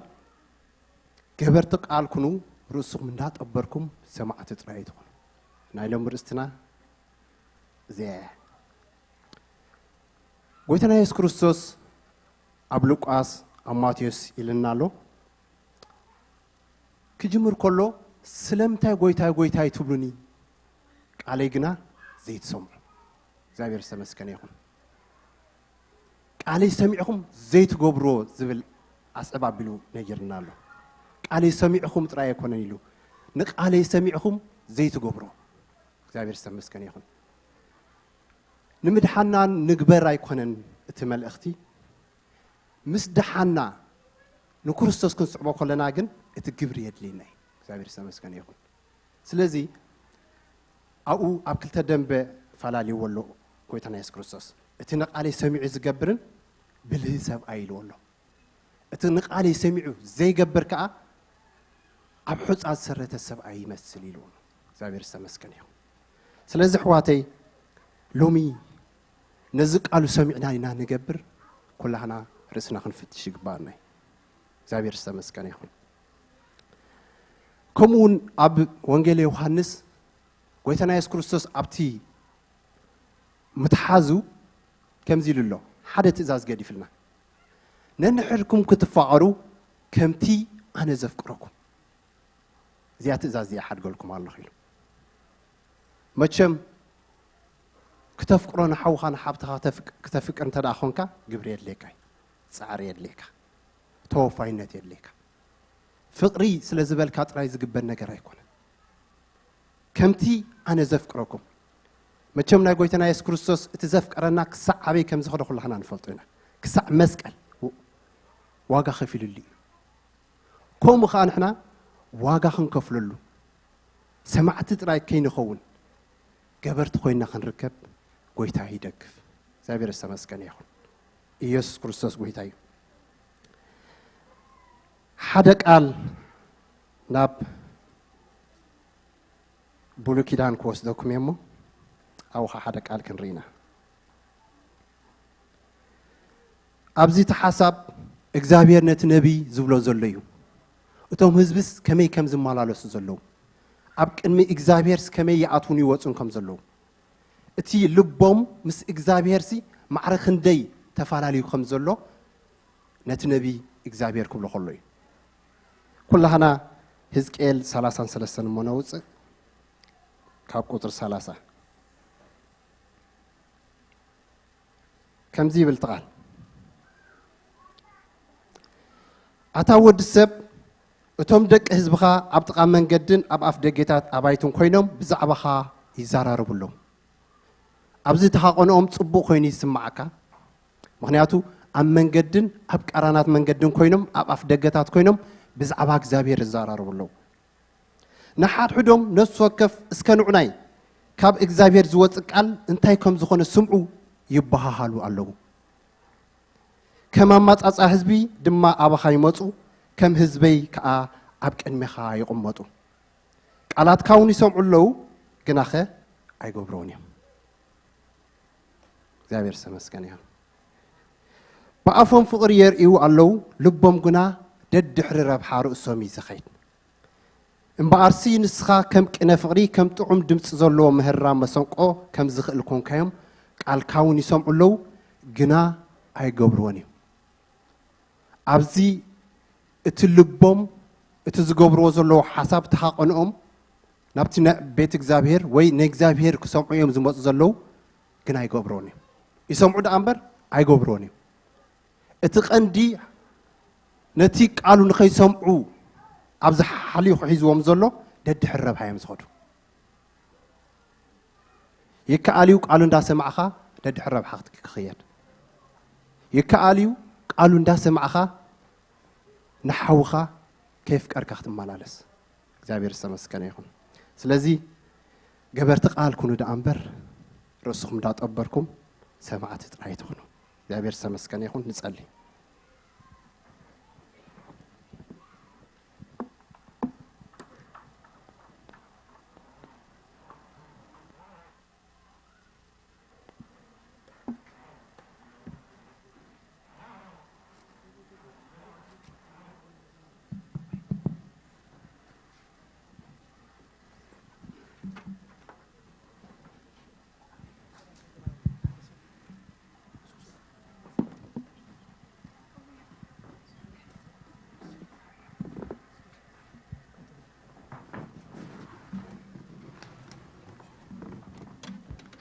ገበርቲ ቃል ኩኑ፣ ርእስኹም እንዳጠበርኩም ሰማዕቲ ጥራይ ኣይትኹኑ። ናይ ሎሚ ርእስትና እዚኣ እያ። ጎይታና የሱስ ክርስቶስ ኣብ ሉቃስ፣ ኣብ ማቴዎስ ኢልና ኣሎ። ክጅምር ከሎ፣ ስለምንታይ ጎይታይ ጎይታይ ትብሉኒ፣ ቃለይ ግና ዘይትሰምዑ። እግዚኣብሔር ዝተመስገነ ይኹን። ቃለይ ሰሚዕኹም ዘይትገብርዎ ዝብል ኣስዕብ ኣቢሉ ነጊርና ኣሎ። ቃለይ ሰሚዕኹም ጥራይ ኣይኮነን ኢሉ፣ ንቃለይ ሰሚዕኹም ዘይትገብርዎ። እግዚኣብሔር ዝተመስገነ ይኹን። ንምድሓናን ንግበር ኣይኮነን እቲ መልእኽቲ፣ ምስ ደሓና ንክርስቶስ ክንስዕቦ ከለና ግን እቲ ግብሪ የድልየና እዩ። እግዚኣብሔር ዝተመስገነ ይኹን። ስለዚ ኣብኡ ኣብ ክልተ ደንበ ፈላልይዎ ኣሎ ጎይታና የሱስ ክርስቶስ። እቲ ንቃለይ ሰሚዑ ዝገብርን ብልሂ ሰብኣይ ኢልዎ ኣሎ። እቲ ንቃለይ ሰሚዑ ዘይገብር ከኣ ኣብ ሑጻ ዝሰረተ ሰብኣይ ይመስል ኢልዎ ኣሎ። እግዚኣብሔር ዝተመስገነ ይኹን። ስለዚ ኣሕዋተይ ሎሚ ነዚ ቃሉ ሰሚዕና ኢና ንገብር፣ ኩላህና ርእስና ክንፍትሽ ይግባኣና እዩ። እግዚኣብሔር ዝተመስገነ ይኹን። ከምኡ እውን ኣብ ወንጌል ዮሃንስ ጎይታና የሱስ ክርስቶስ ኣብቲ ምትሓዙ ከምዚ ኢሉ ኣሎ፣ ሓደ ትእዛዝ ገዲፍልና፣ ነንሕድኩም ክትፋቐሩ ከምቲ ኣነ ዘፍቅረኩም። እዚኣ ትእዛዝ እዚኣ ሓድገልኩም ኣለኹ ኢሉ። መቸም ክተፍቅሮ ንሓውኻ ንሓብትኻ ክተፍቅ- ክተፍቅር እንተ ደኣ ኾንካ ግብሪ የድልየካ እዩ፣ ጻዕሪ የድልየካ፣ ተወፋይነት የድልየካ። ፍቕሪ ስለ ዝበልካ ጥራይ ዝግበር ነገር ኣይኮነን። ከምቲ ኣነ ዘፍቅረኩም። መቸም ናይ ጎይታና የሱስ ክርስቶስ እቲ ዘፍቀረና ክሳዕ ኣበይ ከም ዝኸደ ኩላህና ንፈልጦ ኢና። ክሳዕ መስቀል ዋጋ ከፊሉሉ እዩ። ከምኡ ኸዓ ንሕና ዋጋ ክንከፍለሉ ሰማዕቲ ጥራይ ከይንኸውን ገበርቲ ኮይና ክንርከብ ጎይታ ይደግፍ። እግዚኣብሔር ዝተመስገነ ይኹን። ኢየሱስ ክርስቶስ ጎይታ እዩ። ሓደ ቃል ናብ ብሉይ ኪዳን ክወስደኩም እየ እሞ ኣብኡ ኸዓ ሓደ ቃል ክንርኢ ኢና። ኣብዚ እቲ ሓሳብ እግዚኣብሔር ነቲ ነቢይ ዝብሎ ዘሎ እዩ። እቶም ህዝብስ ከመይ ከም ዝመላለሱ ዘለዉ፣ ኣብ ቅድሚ እግዚኣብሔርስ ከመይ ይኣትዉን ይወፁን ከም ዘለዉ፣ እቲ ልቦም ምስ እግዚኣብሔርሲ ማዕረ ክንደይ ተፈላለዩ ከም ዘሎ ነቲ ነቢይ እግዚኣብሔር ክብሎ ከሎ እዩ። ኩላህና ህዝቅኤል ሰላሳን ሰለስተን እሞ ነውፅእ ካብ ቁፅሪ ሰላሳ። ከምዚ ይብል እቲ ቃል፣ ኣታ ወዲ ሰብ፣ እቶም ደቂ ህዝብኻ ኣብ ጥቓ መንገድን ኣብ ኣፍ ደጌታት ኣባይትን ኮይኖም ብዛዕባኻ ይዘራረቡ ኣለዉ። ኣብዚ ተሃቐንኦም ጽቡቕ ኮይኑ ይስምዓካ፣ ምኽንያቱ ኣብ መንገድን ኣብ ቀራናት መንገድን ኮይኖም፣ ኣብ ኣፍ ደገታት ኮይኖም ብዛዕባ እግዚኣብሔር ይዘራረቡ ኣለዉ። ንሓድሕዶም ነፍሲ ወከፍ እስከ ንዑናይ ካብ እግዚኣብሔር ዝወጽእ ቃል እንታይ ከም ዝኾነ ስምዑ ይበሃሃሉ ኣለዉ። ከም ኣማጻጻ ህዝቢ ድማ ኣባኻ ይመጹ፣ ከም ህዝበይ ከኣ ኣብ ቅድሜኻ ይቕመጡ። ቃላትካ እውን ይሰምዑ ኣለዉ፣ ግናኸ ኣይገብርዎን እዮም። እግዚኣብሔር ዝተመስገነ ይኹን። ብኣፎም ፍቕሪ የርእዩ ኣለዉ፣ ልቦም ግና ደድሕሪ ረብሓ ርእሶም እዩ ዝኸይድ። እምበኣርሲ ንስኻ ከም ቅነ ፍቕሪ፣ ከም ጥዑም ድምጺ ዘለዎ ምህራ መሰንቆ ከም ዝኽእል ኮንካዮም፣ ቃልካ እውን ይሰምዑ ኣለዉ፣ ግና ኣይገብርዎን እዮም። ኣብዚ እቲ ልቦም፣ እቲ ዝገብርዎ ዘለዉ ሓሳብ ተሃቐንኦም ናብቲ ነ-፣ ቤት እግዚኣብሔር ወይ ንእግዚኣብሔር ክሰምዑ እዮም ዝመጹ ዘለዉ፣ ግን ኣይገብርዎን እዮም። ይሰምዑ ደኣ እምበር ኣይገብርዎን እዮም። እቲ ቀንዲ ነቲ ቃሉ ንኸይሰምዑ ኣብዚ ሓሊኹ ሒዝዎም ዘሎ ደድሕሪ ረብሓ እዮም ዝኸዱ። ይከኣል እዩ ቃሉ እንዳሰማዕኻ ደድሕሪ ረብሓ ክት-፣ ክኽየድ። ይከኣል እዩ ቃሉ እንዳሰማዕኻ ንሓውኻ ከየፍቀርካ ክትመላለስ። እግዚኣብሔር ዝተመስገነ ይኹን። ስለዚ ገበርቲ ቃል ኩኑ ደኣ እምበር ርእስኹም እንዳጠበርኩም ሰማዕቲ ጥራይ ትኹኑ። እግዚኣብሔር ዝተመስገነ ይኹን። ንጸሊ።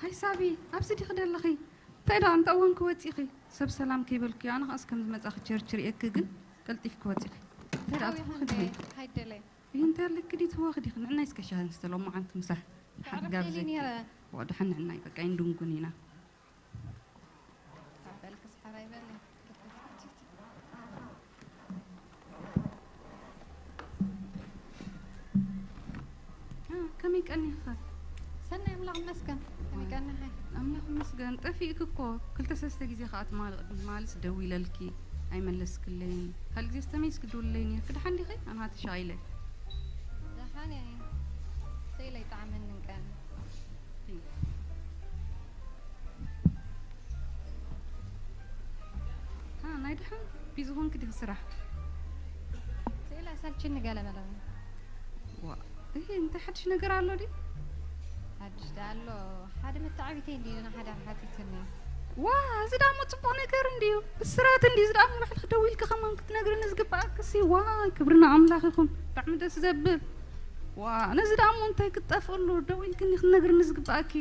ሃይ ሳቢ፣ ኣብዚ ዲኺ ደለኺ? እንታይ ደኣ፣ እንተ እወን ክወጺኺ? ሰብ ሰላም ከይበልክዮ፣ ኣነ ኸኣስ ከም ዝመጻኺ ቸርች ርእየኪ፣ ግን ቀልጢፍኪ ወጺኺ። እንታይ ደኣ፣ ሓዊ ትወኺ ዲኺ? ሃንደይ፣ ሃይደለይ። ይህ እንታይ ኣለኪ ድዩ፣ ትወኺ ዲኺ? ንዕናይ እስከ ሻሂ ንስተሎ፣ መዓንቲ ምሳሕ። ሓቂ ተዕርፍ ደልየ ጋብዘኪ። ነይረ። ዋ፣ ደሓን ንዕናይ፣ በቃ፣ ኣይንድንጉን ኢና። በልክስ ሓራይ በሊ። አ፣ ከመይ ቀኒኻ? ሰናይ ኣምላኽ ይመስገን። ከመይ ቀኒኻ? ኣምላኽ ይመስገን። ጠፊእኪ እኮ። ክልተ ሰለስተ ግዜ ከኣ ትማሊ ቅድሚ ትማልስ ደዊለልኪ ኣይመለስክለይን። ካልእ ግዜስ ተመይስኪ ትድውልለይ ነይርኪ። ደሓን ዲኺ? ኣነ ተሻቒለ። ደሓን እየ። ሰኢለ ኣይጠዓመንን ቀን። ሃ፣ ናይ ደሓን ቢዚ ኾንኪ ዲኺ ስራሕ? ስኢላ ሰልችኒ ገለ መለ። ዋ፣ እሂ፣ እንታይ ሓድሽ ነገር ኣሎ ድዩ? ሓድሽ ደኣ ኣሎ። ሓደ መተዓቢተይ እንድዩ ንሓዳር ሓቲቱኒ። ዋ፣ እዚ ደኣ እሞ ጽቡቕ ነገር እንድዩ። ብስራት እንድዩ። እዚ ደኣ እሞ ባዕልኺ ደዊልኪ ከማን ክትነግርኒ ዝግብኣክሲ። ዋይ፣ ክብሪ ንኣምላኽ ይኹን። ብጣዕሚ ደስ ዘብል። ዋ፣ ነዚ ደኣ እሞ እንታይ ክትጠፍእሉ፣ ደው ኢልክኒ ክትነግርኒ ዝግብኣኪ።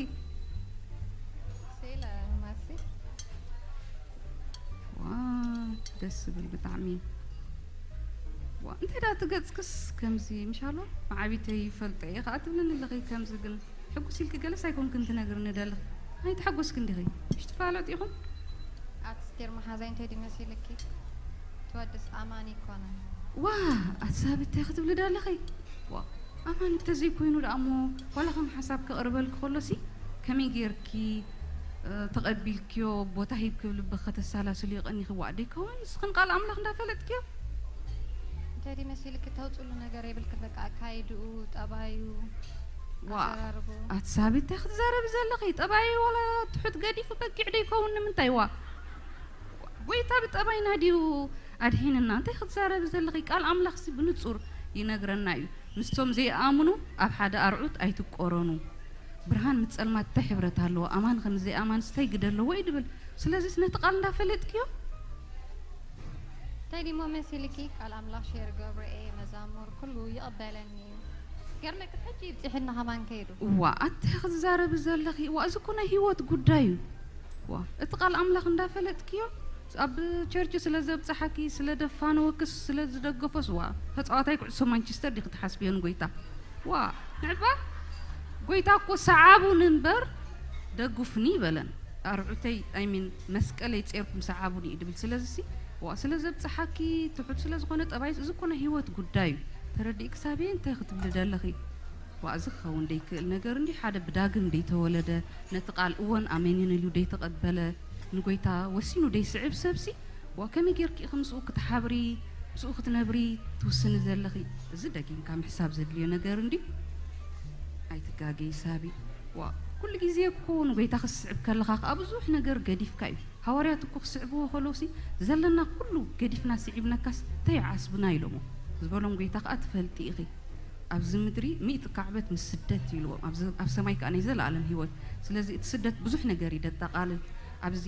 ሴላ ማሲ። ዋ፣ ደስ ዝብል ብጣዕሚ። ዋ፣ እንታይ ደኣ እቲ ገጽክስ ከምዚ ምሻሎ መዓቢተይ ይፈልጦ እየ ከኣ ትብልኒ ኣለኺ። ከምዚ ግን ሕጉስ ኢልኪ ገለስ ኣይኮንክን ትነግርኒ ደለኺ። ኣይተሓጎስክን ዲኺ? ምሽ ትፋለጡ ኢኹም? ኣስቴር መሓዛይ እንታይ ድዩ መሲልኪ? ትወድስ ኣማኒ ይኮነ። ዋ፣ ኣሳብ እንታይ ክትብሊ ደለኺ? ዋ፣ ኣማኒ እንተዘይኮይኑ ደኣ እሞ ዋላ ከም ሓሳብ ከቕርበልኪ ከሎሲ ከመይ ጌርኪ፣ እ፣ ተቐቢልክዮ፣ ቦታ ሂብኪ ብልብኺ ከተሰላስልዮ ቀኒኺ ዋእ ደይከውን? ንስኽን ቃል ኣምላኽ እንዳፈለጥክዮ? እንታይ ድዩ መሲልኪ? ተውፅሉ ነገር የብልክን። በቃ ኣካይድኡ፣ ጠባዩ፣ ዋ፣ ኣዘራርብኡ። ኣቲ ሳቢ እንታይ ክትዛረቢ ዘለኺ? ጠባዩ ዋላ ትሑት ገዲፉ በጊዕ ደይከውን ንምንታይ? ዋ፣ ጎይታ ብጠባይና ድዩ ኣድሒንና? እንታይ ክትዛረቢ ዘለኺ? ቃል ኣምላኽሲ ብንጹር ይነግረና እዩ። ምስቶም ዘይኣምኑ ኣብ ሓደ ኣርዑት ኣይትቆረኑ። ብርሃን ምስ ጸልማት እንታይ ሕብረት ኣለዎ? ኣማን ከም ዘይኣማንስ እንታይ ግደ ኣለዎ እዩ ድብል። ስለዚስ ነቲ ቃል እንዳፈለጥክዮ? እንታይ ድሞ መሲልኪ? ቃል ኣምላኽ ሼር ገብረ እየ፣ መዛሙር ኩሉ ይቕበለኒ እዩ። ገርመክስ ሕጂ ይብጽሕኒ ከማን ከይዱ። እዋ፣ ኣቲ ክትዛረቢ ዘለኺ? እዋ፣ እዚ እኮ ናይ ህይወት ጉዳይ እዩ። ዋ እቲ ቃል ኣምላኽ እንዳፈለጥክዮ ኣብ ቸርች ስለ ዘብጽሓኪ ስለ ደፋነወክስ ስለ ዝደገፎስ ዋ ተጻዋታይ ኩዕሶ ማንቸስተር ዲኺ ትሓስብዮ ንጎይታ? ዋ ንዕባ ጎይታ እኮ ሰዓቡኒ እምበር ደግፉኒ ይበለን። ኣርዑተይ ኣይሚን መስቀለይ ጼርኩም ሰዓቡኒ እዩ ድብል። ስለዚ ሲ ዋ ስለ ዘብጽሓኪ ትሑት ስለ ዝኾነ ጠባይስ እዚ እኮ ናይ ህይወት ጉዳይ እዩ። ተረዲእኪ ሳብየ እንታይ ክትብሊ ደለኺ? ዋእ እዚ ክኸውን ደይክእል ነገር እንዲ ሓደ ብዳግም ደይተወለደ ነቲ ቃል እወን ኣሜንን ኢሉ ደይተቐበለ ንጎይታ ወሲኑ ደይስዕብ ሰብሲ ዋ ከመይ ጌርኪ ኢኺ ምስኡ ክትሓብሪ ምስኡ ክትነብሪ ትውስኒ ዘለኺ? እዚ ደጊምካ ምሕሳብ ዘድልዮ ነገር እንዲ ኣይትጋገይ ሳቢ። ዋ ኩሉ ግዜ እኮ ንጎይታ ክስዕብ ከለኻ ከዓ ብዙሕ ነገር ገዲፍካ እዩ። ሃዋርያት እኮ ክስዕብዎ ከለውሲ ዘለና ኩሉ ገዲፍና ስዒብነካስ እንታይ ይዓስብና ኢሎሞ ዝበሎም ጎይታ ከዓ ትፈልጢ ኢኺ። ኣብዚ ምድሪ ሚእቲ ካዕበት ምስ ስደት ይብልዎም፣ ኣብ ሰማይ ከዓ ናይ ዘለኣለም ህይወት። ስለዚ እቲ ስደት ብዙሕ ነገር እዩ ደጠቓልል። ኣብዚ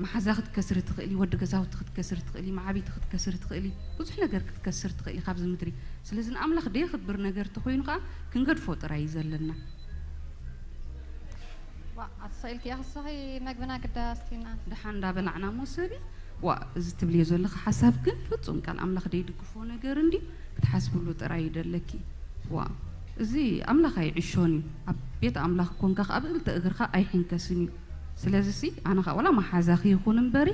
መሓዛ ክትከስሪ ትኽእሊ፣ ወዲ ገዛውቲ ክትከስሪ ትኽእሊ፣ መዓቢቲ ክትከስሪ ትኽእሊ፣ ብዙሕ ነገር ክትከስሪ ትኽእሊ ካብዚ ምድሪ። ስለዚ ንኣምላኽ ደየኽብር ነገር ተኾይኑ ከዓ ክንገድፎ ጥራይ እዩ ዘለና። ኣትኽእልኪ ኢኺ ንስኺ መግብና ግዳ ኣስቲና። ደሓን እንዳበላዕና እሞ ሰብኢ ዋ እዚ ትብልዮ ዘለኺ ሓሳብ ግን ፍጹም ቃል ኣምላኽ ደይድግፎ ነገር እንድዩ ክትሓስብሉ ጥራይ እዩ ደለኪ ዋ እዚ ኣምላኽ ኣይዕሾን እዩ ኣብ ቤት ኣምላኽ ኮንካ ከኣ ብእልተ እግርኻ ኣይሕንከስን እዩ ስለዚሲ ኣነ ከኣ ወላ መሓዛኺ ይኹን እምበሪ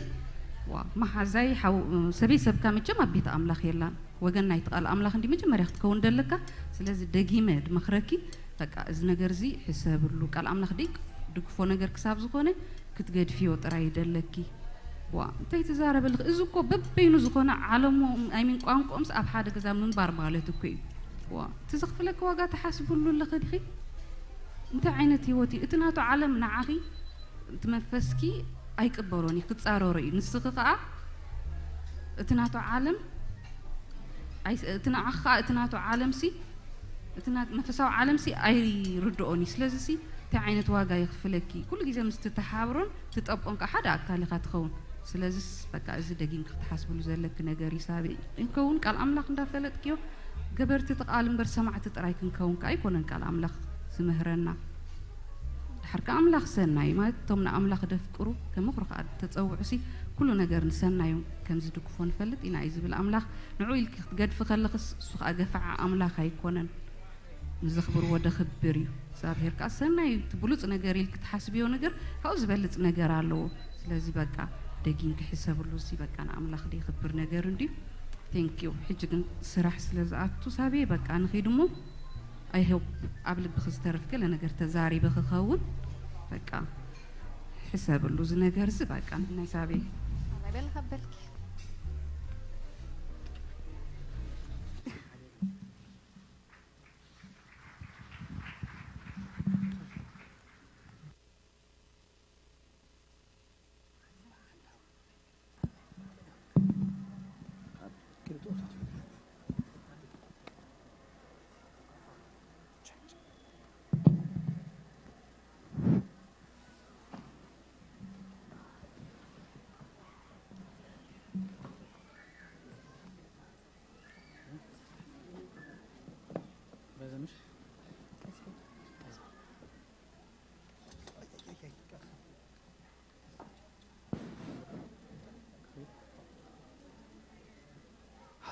ዋ መሓዛይ ሓው ሰበይ ሰብካ መቸም ኣብ ቤት ኣምላኽ የላን ወገን ናይቲ ቃል ኣምላኽ እንዲ መጀመርያ ክትከውን ደለካ ስለዚ ደጊመ ድመኽረኪ በቃ እዚ ነገር እዚ ሕሰብሉ ቃል ኣምላኽ ደይ ድግፎ ነገር ክሳብ ዝኾነ ክትገድፍዮ ጥራይ ይደለኪ ዋ እንታይ ትዛረበልኺ እዚ እኮ በበይኑ ዝኾነ ዓለሙ ኣይሚን ቋንቋኦምስ ኣብ ሓደ ገዛ ምንባር ማለት እኮ እዩ ዋ እቲ ዘኽፍለኪ ዋጋ ትሓስብሉ ኣለኺ ዲኺ እንታይ ዓይነት ህይወት እዩ እቲ ናቱ ዓለም ንዓኺ እቲ መንፈስኪ ኣይቅበሎን እዩ ክጻረሮ እዩ ንስኺ ከኣ እቲ ናቱ ዓለም እቲ ንዓኺ ከኣ እቲ ናቱ ዓለምሲ እቲ መንፈሳዊ ዓለምሲ ኣይርድኦን እዩ ስለዚሲ እንታይ ዓይነት ዋጋ የኽፍለኪ ኩሉ ግዜ ምስ ትተሓብሮን ትጠብቆን ከኣ ሓደ ኣካል ኢኻ ትኸውን ስለዚስ በቃ እዚ ደጊምኪ ክትሓስብሉ ዘለኪ ነገር እዩ ሳቢ እንከውን ቃል ኣምላኽ እንዳፈለጥክዮ ገበርቲ እቲ ቃል እምበር ሰማዕቲ ጥራይ ክንከውን ከኣ ኣይኮነን ቃል ኣምላኽ ዝምህረና ድሓር ከኣ ኣምላኽ ሰናይ ማለት እቶም ንኣምላኽ ደፍቅሩ ከመኹሩ ከኣ ተጸውዑሲ ኩሉ ነገር ንሰናዩ ከም ዝድግፎ ንፈልጥ ኢና እዩ ዝብል ኣምላኽ ንዑ ኢልኪ ክትገድፊ ከለኽስ እሱ ከኣ ገፋዓ ኣምላኽ ኣይኮነን ንዘኽብርዎ ደኽብር እዩ እግዚኣብሔር ከኣ ሰናይ እዩ እቲ ብሉፅ ነገር ኢልኪ ትሓስብዮ ነገር ካብኡ ዝበልፅ ነገር ኣለዎ ስለዚ በቃ ደጊምኪ ሕሰብሉ እዚ በቃ ንኣምላኽ ደይኽብር ነገር እንድዩ thank you ሕጂ ግን ስራሕ ስለ ዝኣቱ ሳብየ በቃ ንኺድ እሞ I hope ኣብ ልብኺ ዝተርፍ ገለ ነገር ተዛሪበ ክኸውን በቃ ሕሰብሉ እዚ ነገር እዚ በቃ ናይ ሳብየ ኣበል ከበልኪ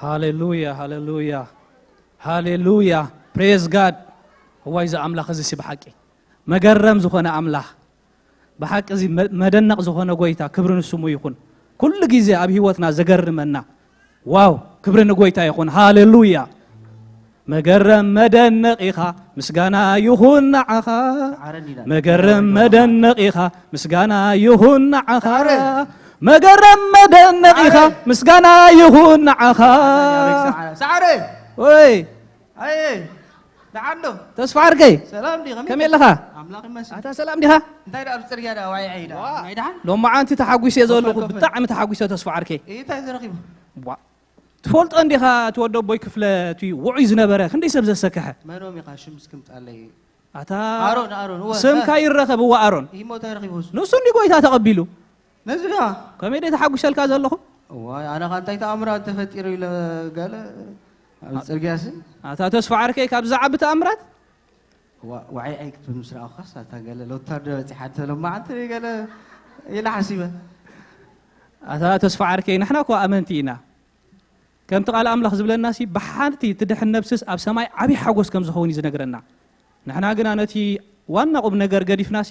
ሃሌሉያ ሃሌሉያ ሃሌሉያ praise God። እዋይ እዚ ኣምላኽ እዚ ሲ ብሓቂ መገረም ዝኾነ ኣምላኽ ብሓቂ እዚ መደነቕ ዝኾነ ጎይታ ክብሪ ንስሙ ይኹን። ኩሉ ግዜ ኣብ ህይወትና ዘገርመና ዋው ክብሪ ንጎይታ ይኹን ሃሌሉያ። መገረም መደነቕ ኢኻ ምስጋና ይኹን ንዓኻ። መገረም መደነቕ ኢኻ ምስጋና ይኹን ንዓኻ። መገረም መደነቕ ኢኻ ምስጋና ይኹን ንዓኻ። ሰዓረ ወይ ኣየ ደሓን ዶ ተስፋ ዓርከይ ሰላም ዲ ከመይ ከመይ ኣለኻ? ኣምላኽ ይመስል ኣታ ሰላም ዲኻ? እንታይ ደኣ ኣብ ጽርግያ ደኣ ዋይ ዓይዳ ናይ ደሓን ሎማዓንቲ ተሓጒሰ እየ ዘለኹ ኮፈ፣ ኮፈ። ብጣዕሚ ተሓጒሰ ተስፋ ዓርከይ እንታይ ተረኺቡ ዋ ትፈልጦ እንዲኻ እቲ ወዲ ኣቦይ ክፍለ እቲ ውዑይ ዝነበረ ክንደይ ሰብ ዘሰከሐ መኖም ኢኻ ሽም እስክምጻለይ ኣታ ኣሮን ኣሮን እወ ስምካ ይረኸብ እወ ኣሮን ይሞ እንታይ ረኺቡ እሱ ንሱ እንዲ ጎይታ ተቐቢሉ ነዚ ዶ ከመይ ደ ተሓጒሰልካ ዘለኹ እዋይ ኣነ ኸ እንታይ ተኣምራት ተፈጢሩ ኢለ ገለ ኣብ ጽርግያ ሲ ኣታ ተስፋ ዓርከይ ካብ ዝዓቢ ተኣምራት ዋዒ ዓይክት ምስ ረኣኹኻስ ኣታ ገለ ሎታር ዶ በጺሓ ተለማዓንቲ ገለ ኢለ ሓሲበ። ኣታ ተስፋ ዓርከይ፣ ንሕና እኮ ኣመንቲ ኢና። ከምቲ ቃል ኣምላኽ ዝብለናሲ፣ ብሓንቲ ትድሕን ነብስስ ኣብ ሰማይ ዓብዪ ሓጎስ ከም ዝኸውን እዩ ዝነግረና። ንሕና ግና ነቲ ዋና ቁም ነገር ገዲፍናሲ፣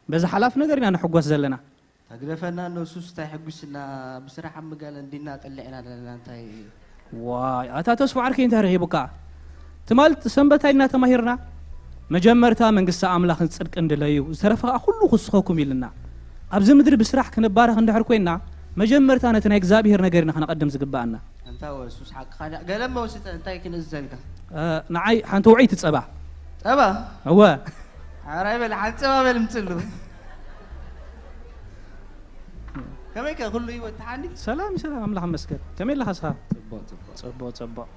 በዚ ሓላፍ ነገር ኢና ንሕጎስ ዘለና። ተግደፈና፣ እነሱስ እንታይ ሕጉስና፣ ብስራሕ ኣብ ምግሃል እንዲና ጠሊዕና ኣለና፣ እንታይ ዋይ፣ ኣታ ተስፋ ዓርከይ እንታይ ረኺቡካ? ትማል ሰንበት ኣይና ተማሂርና? መጀመርታ መንግስቲ ኣምላኽን ጽድቅን ድለዩ፣ ዝተረፈ ከኣ ኩሉ ክውስኸኩም ኢልና። ኣብዚ ምድሪ ብስራሕ ክንባረኽ እንድሕር ኮይና፣ መጀመርታ ነቲ ናይ እግዚኣብሔር ነገር ኢና ክነቐድም ዝግብኣና። እንታ ወሱስ ሓቅኻ ዳ-፣ ገለ መውስተ እንታይ ክንእዘዝ ኢልካ? እ፣ ንዓይ ሓንቲ ውዕይቲ ጸባ። ጸባ? እወ። ሓራይ በል፣ ሓንቲ ጸባ በል ምጽሉ። ከመይ ከ ኩሉ ህይወት ተሓኒ? ሰላም፣ ሰላም፣ ኣምላኽ ይመስገን። ከመይ ኣለኻ እስኻ? ጽቡቕ፣ ጽቡቕ። ጽቡቕ፣ ጽቡቕ።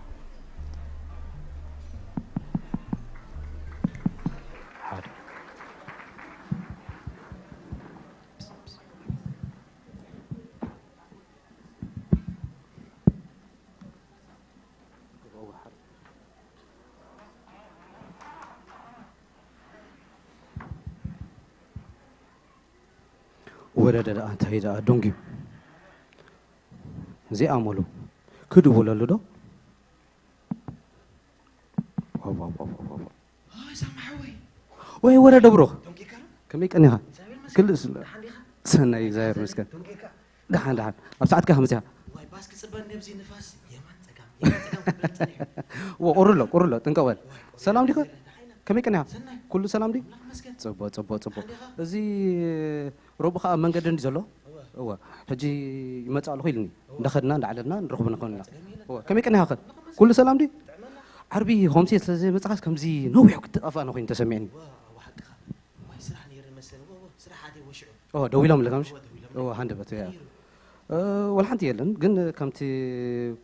ሓደ። ወረደ ደኣ እንታይ ደኣ ደንጉዩ። እዚኣ መሉ ክድውለሉ ዶ? ዋው፣ ዋው፣ ዋው፣ ዋው፣ ዋው። ኣይ፣ ሳማ ሓወይ። ወይ ወረደ ብሩኽ። ደንጊካ ዶ? ከመይ ቀኒኻ? እግዚኣብሔር ይመስገን። ክልእ ስለ-፣ ደሓን ዲኻ? ሰናይ እግዚኣብሔር ይመስገን። ደንጊካ? ደሓን፣ ደሓን። ኣብ ሰዓትካ ከመይ መጺኻ? ዋይ፣ ባስ ክጽበኒ ኣብዚ ንፋስ። የማን ጸጋም፣ የማን ጸጋም ክብል ጸኒሑ። ወ-፣ ቁሩሎ፣ ቁሩሎ፣ ጥንቀቕ በል። ዋይ፣ ቁሩሎ ሰላም ዲኻ? ደሓን ኢና። ከመይ ቀኒኻ? ሰናይ። ኩሉ ሰላም ድዩ? ኣምላኽ ይመስገን። ጽቡቕ፣ ጽቡቕ፣ ጽቡቕ። ደሓን ዲኻ? እዚ ረቡዕ ከኣ ኣብ መንገዲ እንዲ ዘሎ? እወ። እወ። ሕጂ ይመጽእ ኣለኹ ኢሉኒ። እወ። እንዳኸድና እንዳዓለልና ንረኽቦ ንኸውን ኢና። ጸገም የለን። እወ። ከመይ ቀኒኻ ኸ? ኣምላኽ ይመስገን። ኩሉ ሰላም ድዩ? ጥዕና። ዓርቢ ሆምሴ ስለ ዘይመጻኻስ ከምዚ ነዊሕ ክትጠፋእና ኮይኑ ተሰሚዕኒ። እወ፣ እወ፣ ሓቅኻ። ዋይ፣ ስራሕ ነይሩ መሰለኒ። እወ፣ እወ፣ ስራሕ ኣትየ ወሽዑ። እወ፣ ደዊሎም ኣለካ ምሽ? እወ፣ ደዊሎም። እወ፣ ሃንደበት፣ እያ። ነይሩ። እ፣ ወላ ሓንቲ የለን፣ ግን ከምቲ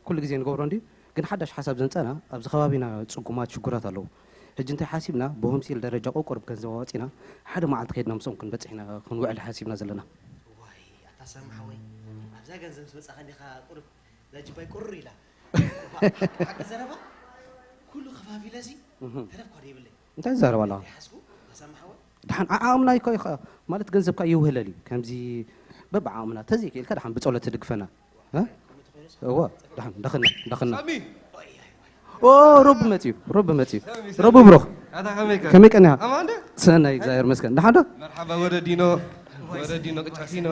ኩሉ ግዜ ንገብሮ እንድዩ። ግን ሓዳሽ ሓሳብ ዘምጸና፣ ኣብዚ ከባቢና ጽጉማት ሽጉራት ኣለዉ። ሕጂ እንታይ ሓሲብና፣ ብሆምሴል ደረጃ ቁሩብ ገንዘብ ኣዋጺና፣ ሓደ መዓልቲ ከይድና ምስኦም ክንበጽሕ ኢና ክንውዕል ሓሲብና ዘለና። ዋይ፣ ኣታ ሳሚ ሓወይ፣ ኣብዛ ገንዘብ ምስ መጻኻ እንዲኻ ቁሩብ፣ እዛ ጅባይ ቁሩር ኢላ። ሓቂ ዘረባ፣ ኩሉ ከፋፊለሲ፣ እህ። ተረፍኳ ዶ ይብለይ? እንታይ ትዛረብ ኣለኻ? ይሓዝኩ፣ ኣታ ሳሚ ሓወይ። ደሓን ዓዓቕምና ይኮ-፣ ይኸ-፣ ማለት ገንዘብካ ይውህለል እዩ። ከምዚ በብዓቕምና፣ ተዘይክኢልካ ደሓን ብጸሎት ትድግፈና። እ? እወ፣ ደሓን፣ ዳኽና፣ ዳኽና። ሳሚ! ኦ፣ ሮቢ መጽዩ፣ ሮቢ መጽዩ። ሳሚ፣ ሳሚ። ሮቢ ብሩኽ። ኣታ ከመይ ከ? ከመይ ቀኒኻ? ኣማን ዶ? ሰናይ፣ እግዚኣብሔር ይመስገን። ደሓን ዶ? መርሓባ ወረዲኖ፣ ወረዲኖ ቅጫሲኖ።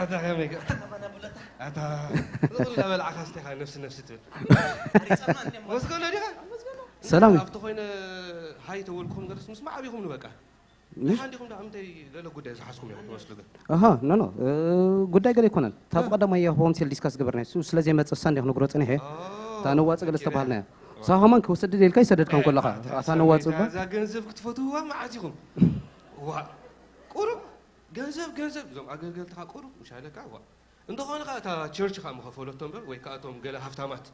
ኣታ ከመይ ከ? ኣታ፣ ዝኹሉ እናበላዕካ ስቴኻ ነፍሲ ነፍሲ ትብል። ወስከሎ ዲኻ? ሰላም። ኣብቲ ኮይነ ሃይ ተወልኩም ገለስ ምስ መዓቢኹም ንበቃ። ምሽ? ደሓን ዲኹም? ደኣ ምንታይ ገለ ጉዳይ ዝሓዝኩም ኢኹም ትመስሉ ግን? ኣሃ፣ ኖ፣ ኖ፣ እ፣ ጉዳይ ገለ ኣይኮነን። እታ እ። ብቐዳማይ እያ ሆም ሴል ዲስካስ ገበርናያ። እሱ ስለ ዘይመጽእ እሳ እንዲያ ክንግሮ ጸኒሐ። ኦ፣ እታ ነዋጽእ ገለ ኦኬ። ዝተባህልናያ። ኦ። እሳ ከማን ክወስድ ደልካ ይሰደድካ እ፣ እንኮለኻ። ኣታ ኣታ ሳሚ፣ ነዋጽእ እባ። እዛ ገንዘብ ክትፈትውዋ መዓት ኢኹም። ዋ፣ ቁሩብ ገንዘብ፣ ገንዘብ፣ እዞም ኣገልገልትኻ ቁሩብ ምሻለካ፣ ዋ። እንተኾነ ኸኣ እታ ቸርች ኸኣ ምኸፈለቶ እምበር፣ ወይ ከኣ እቶም ገለ ሃፍታማት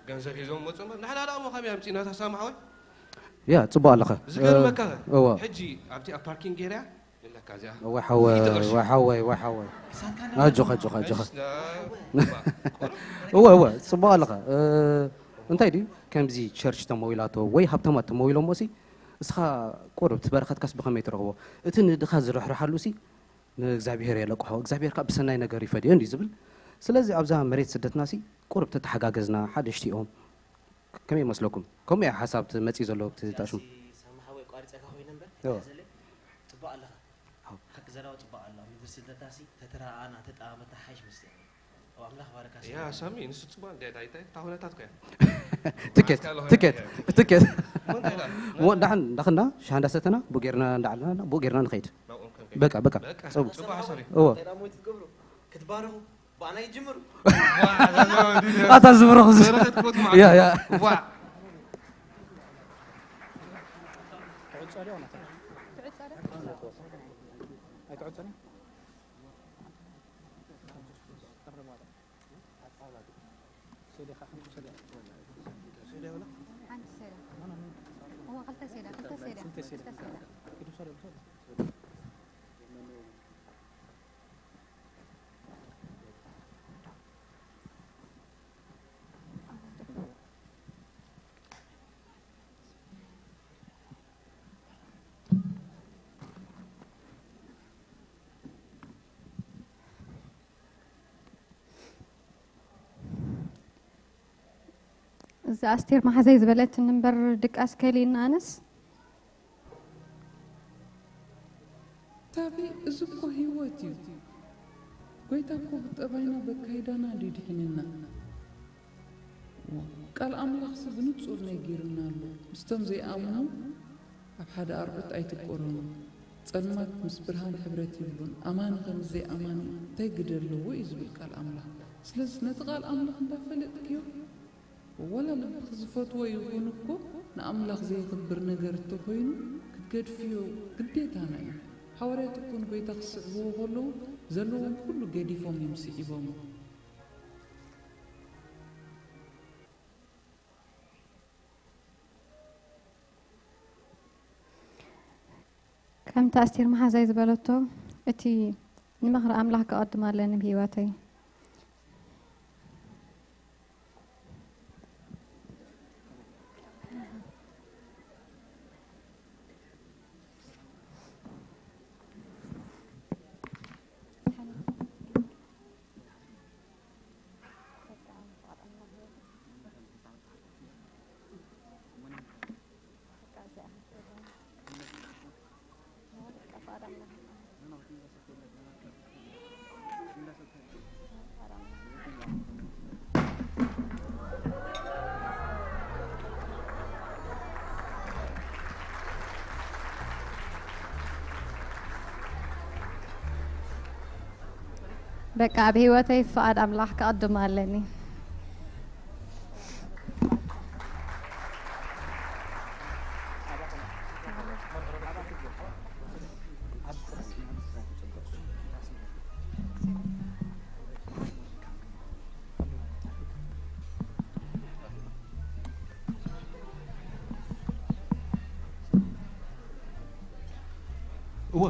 ገንዘብ ሒዞም መጹ እምበር፣ ንሕና ደኣ እሞ ካበይ ኣምጺእና እታ ሳሚ ሓወይ? ያ፣ ጽቡቕ ኣለኻ። ዝገርመካ ኸ፣ እ፣ እወ። ሕጂ ኣብቲ ኣብ ፓርኪንግ ኤርያ ኣለካ እዚኣ። ወይ ሓወይ፣ ክልተ ቅርሺ። ወይ ሓወይ፣ ወይ ሓወይ። ኣጆኻ፣ ኣጆኻ፣ ኣጆኻ። እሺ፣ ና-፣ እወ፣ እወ፣ ጽቡቕ ኣለኻ። እ፣ እንታይ ድዩ፣ ከምዚ ቸርች ተመዊላቶ ወይ ሃብታማት ተመዊሎሞሲ፣ እስኻ ቁሩብ እቲ በረኸትካስ ብኸመይ ትረኽቦ? እቲ ንድኻ ዝርሕርሓሉሲ፣ ንእግዚኣብሄር የለቅሖ፣ እግዚኣብሄር ከኣ ብሰናይ ነገር ይፈድዮ እንድዩ ዝብል። ስለዚ ኣብዛ መሬት ስደትናሲ ቁሩብ ተተሓጋገዝና፣ ሓደሽቲ እዮም። ከመይ ይመስለኩም? ከምኡ እያ ሓሳብ ትመጽእ ዘሎ፣ እቲ እዛ ታሽሙ። ሲ-፣ ሳሚ ሓወይ፣ ቋሪጸካ ኮይነ እምበር፣ እዎ። ተዘለይ፣ ጽቡቕ ኣለኻ። ኣዎ። ሓቂ ዘረባ ጽቡቕ ኣሎ። ኣብ ምድሪ ስደታሲ ተተረኣኣና፣ ተጠማመትና ሓይሽ መስለኒ። ኣብ ኣምላኽ ባረካ ያ ሰላም። ሳሚ፣ ንሱ ጽቡቕ እንድያ፣ እንታይ፣ እንታይ፣ እታ ኩነታት እኮ እያ። ትኬት፣ መዓት ካሎ ትኬት፣ ኮይና ትኬት። እሞ እንታይ ኢላ? እሞ እንዳሕን-፣ እንዳኽና፣ ሻሂ እንዳሰተና፣ ብኡ ጌርና እንዳዓለና፣ ብኡ ጌርና ንኸይድ። ናብኦም ከም ከይድ። በቃ፣ በቃ። በቃ፣ ጽቡቕ። ጽቡቕ ሓሳብ እዩ። እዎ። እንታይ ደኣ ሞይት ትገብሩ? ክትባረኹ፣ ብኣና ይጅምሩ። ዋ፣ ኣታ ዘረባ ድዩ? ኣታ ዝብረኹ ዝ-፣ በረኸት ኮት ማዕረ። ያ፣ ያ። ዋ። ሓንቲ ሰዳ። እዎ፣ ክልተ ሰዳ፣ ክልተ ሰዳ፣ ክልተ ሰዳ። እዚ ኣስቴር መሓዛይ ዝበለትኒ እምበር ድቃስ ከሊእና ኣነስ። ታቢ፣ እዚ እኮ ህይወት እዩ። ጎይታ እኮ ብጠባይና በካይዳና ድዩ ድሒንና? ቃል ኣምላኽሲ ብንጹር ነጊርና ኣሎ። ምስቶም ዘይኣምኑ ኣብ ሓደ ኣርዑት ኣይትቆረኑ። ጸልማት ምስ ብርሃን ሕብረት ይብሉን። ኣማኒ ከምዚ ዘይኣማኒ እንታይ ግደ ኣለዎ እዩ ዝብል ቃል ኣምላኽ። ስለዚ ነቲ ቃል ኣምላኽ እንዳፈለጥክዮ ወላ ልብኺ ዝፈትዎ ይኹን እኮ ንኣምላኽ ዘየኽብር ነገር እንተኾይኑ ክትገድፍዮ ግዴታና እዩ። ሓዋርያት እኮ ንጎይታ ክስዕብዎ ከለዉ ዘለዎም ኩሉ ገዲፎም እዮም ስዒቦሞ። ከምቲ ኣስቴር መሓዛይ ዝበለቶ እቲ ንምኽሪ ኣምላኽ ክቐድም ኣለኒ ብህይወተይ። በቃ ኣብ ህይወተይ ፍቓድ ኣምላኽ ከቐድም ኣለኒ። እወ፣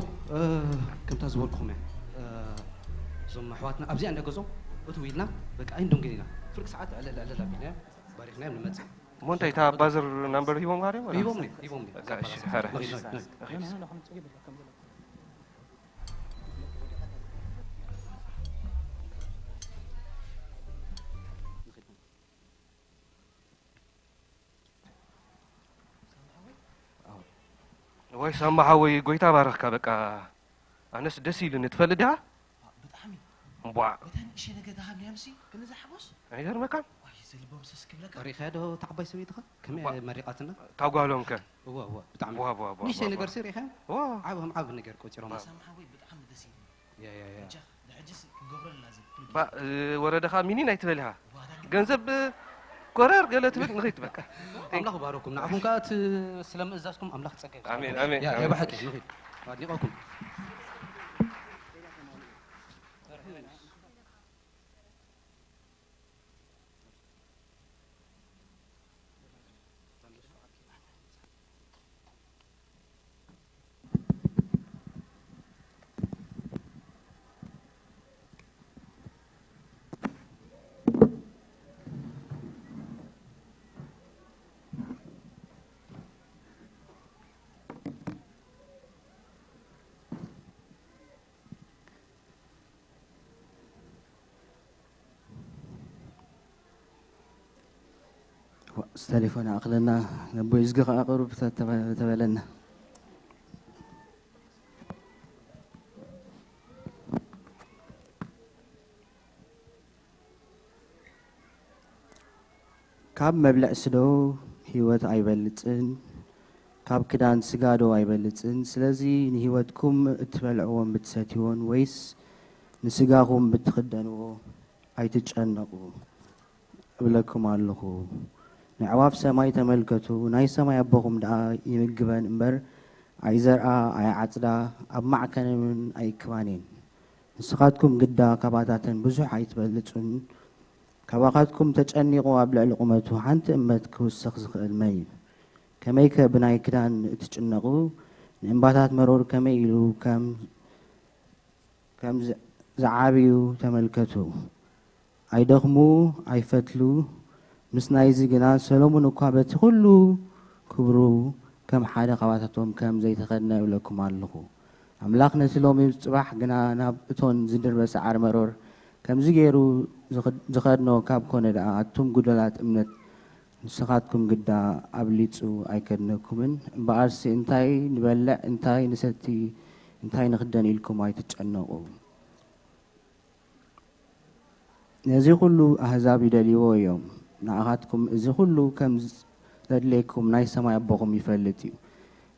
ከምታ ዝበልኩኹም እያ። እዞም ኣሕዋትና ኣብዚኣ እንዳ ገዝኦም እትው ኢልና በቃ ኣይንደንግን ኢና። ፍርቂ ሰዓት ዕለል ዕለል ኣቢልናዮም ባሪኽናዮም ንመጽእ። እሞ እንታይ እታ ባዝር ናምበር ሂቦምካ ድዮም? ሂቦምኒ፣ ሂቦምኒ። በቃ እሺ፣ ሕራይ። ንኺድ፣ ንኺድ፣ ንኺድ። ወይ ሳማ ሓወይ ጎይታ ባረኽካ። በቃ ኣነስ ደስ ኢሉኒ ትፈልጥ ዲኻ? ብጣዕሚ እምቧዕ እታ ንእሽተይ ነገር ዝሃብናዮም ሲ ክንዛ ሓጎስ ኣይገርመካን? ዋይ እዚ ልቦም ሰስ ክብለካ። ሪኢኻዮ ዶ እታ ዓባይ ሰበይትኻ ከመይ መሪቓትና? እታ ጓሎም ከ? እዋ እዋ ብጣዕሚ ዋ ዋ ዋ ንእሽተይ ዋ። ነገር ሲ ሪኢኻዮ? ዋ ዓብም ዓብ ነገር ቆፂሮም ኣለዉ። ሳማ ሓወይ ብጣዕሚ ደስ ኢሉኒ። ያ ያ ያ። ሕጃ ድሕጅስ ክንገብሮ ኣለና እዚ ፕሮጀክት። ባ ወረደኻ ሚኒን ኣይትበል ኢኻ። ዋ ዳግም ገንዘብ ኮረር ገለ ትብል ንኺድ በቃ። ኣምላኽ ይባረኩም። ንዓኹም ከኣ እቲ ስለ ምእዛዝኩም ኣምላኽ ጸጋ ይብዝሓልኩም። ኣሜን፣ ኣሜን፣ ያ፣ ያ ኣሜን። ብሓቂ ንኺድ። ኣድኒቐኩም። ዋ፣ እዚ ተሌፎን ኣቕለና፣ ነቦይ እዝጊ ከኣ ቅሩብ ተተበ-፣ ተበለና። ካብ መብልዕሲ ዶ ህይወት ኣይበልጽን? ካብ ክዳን ስጋ ዶ ኣይበልጽን? ስለዚ ንህይወትኩም እትበልዕዎን ብትሰትይዎን ወይስ ንስጋኹም ብትኽደንዎ ኣይትጨነቑ እብለኩም ኣለኹ። ነዕዋፍ ሰማይ ተመልከቱ፣ ናይ ሰማይ ኣቦኹም ደኣ ይምግበን እምበር ኣይዘርኣ ኣይዓጽዳ፣ ኣብ ማዕከነን እውን ኣይእክባን እየን። ንስኻትኩም ግዳ ካባታተን ብዙሕ ኣይትበልጹን። ካባኻትኩም ተጨኒቑ ኣብ ልዕሊ ቁመቱ ሓንቲ እመት ክውስኽ ዝኽእል መን እዩ? ከመይከ ብናይ ክዳን እትጭነቑ? ንእምባታት መሮር ከመይ ኢሉ ከም ከም ዝ-፣ ዝዓብዩ ተመልከቱ። ኣይደኽሙ፣ ኣይፈትሉ። ምስ ናይዚ ግና ሰሎሞን እኳ በቲ ኹሉ ክብሩ ከም ሓደ ካባታቶም ከም ዘይተኸድነ እብለኩም ኣለኹ። ኣምላኽ ነቲ ሎሚ ጽባሕ ግና ናብ እቶን ዝድርበ ሰዓር መሮር ከምዚ ገይሩ ዝኸ-፣ ዝኸድኖ ካብ ኮነ ደኣ ኣቱም ጉደላት እምነት ንስኻትኩም ግዳ ኣብሊጹ ኣይከድነኩምን። እምበኣርሲ እንታይ ንበልዕ፣ እንታይ ንሰቲ፣ እንታይ ንኽደን ኢልኩም ኣይትጨነቑ። ነዚ ኹሉ ኣህዛብ ይደልይዎ እዮም። ንኣኻትኩም እዚ ኹሉ ከም ዘድልየኩም ናይ ሰማይ ኣቦኹም ይፈልጥ እዩ።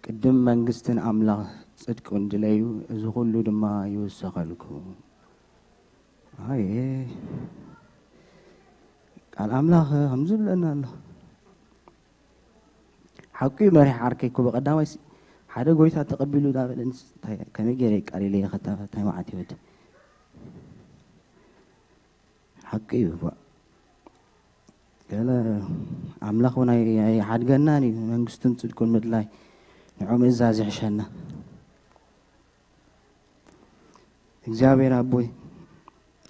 ቅድም መንግስትን ኣምላኽ ጽድቁን ድለዩ፣ እዚ ኹሉ ድማ ይውሰኸልኩም። ኣየ ቃል ኣምላኽ ከምዚ ይብለና ኣሎ። ሓቂ እዩ መሪሕ ዓርከይ እኮ ብቐዳማይ ሲ-፣ ሓደ ጎይታ ተቐቢሉ ዳበለንስ እንታይ ከመይ ገይረ የቃልለ ይኸታ እንታይ መዓት ይወድ ሓቂ እዩ እኳ። ገለ ኣምላኽ እውን ኣይ-፣ ኣይሓድገናን እዩ መንግስቱን ጽድቁን ምድላይ ንዑ ምእዛዝ ይሕሸና። እግዚኣብሔር ኣቦይ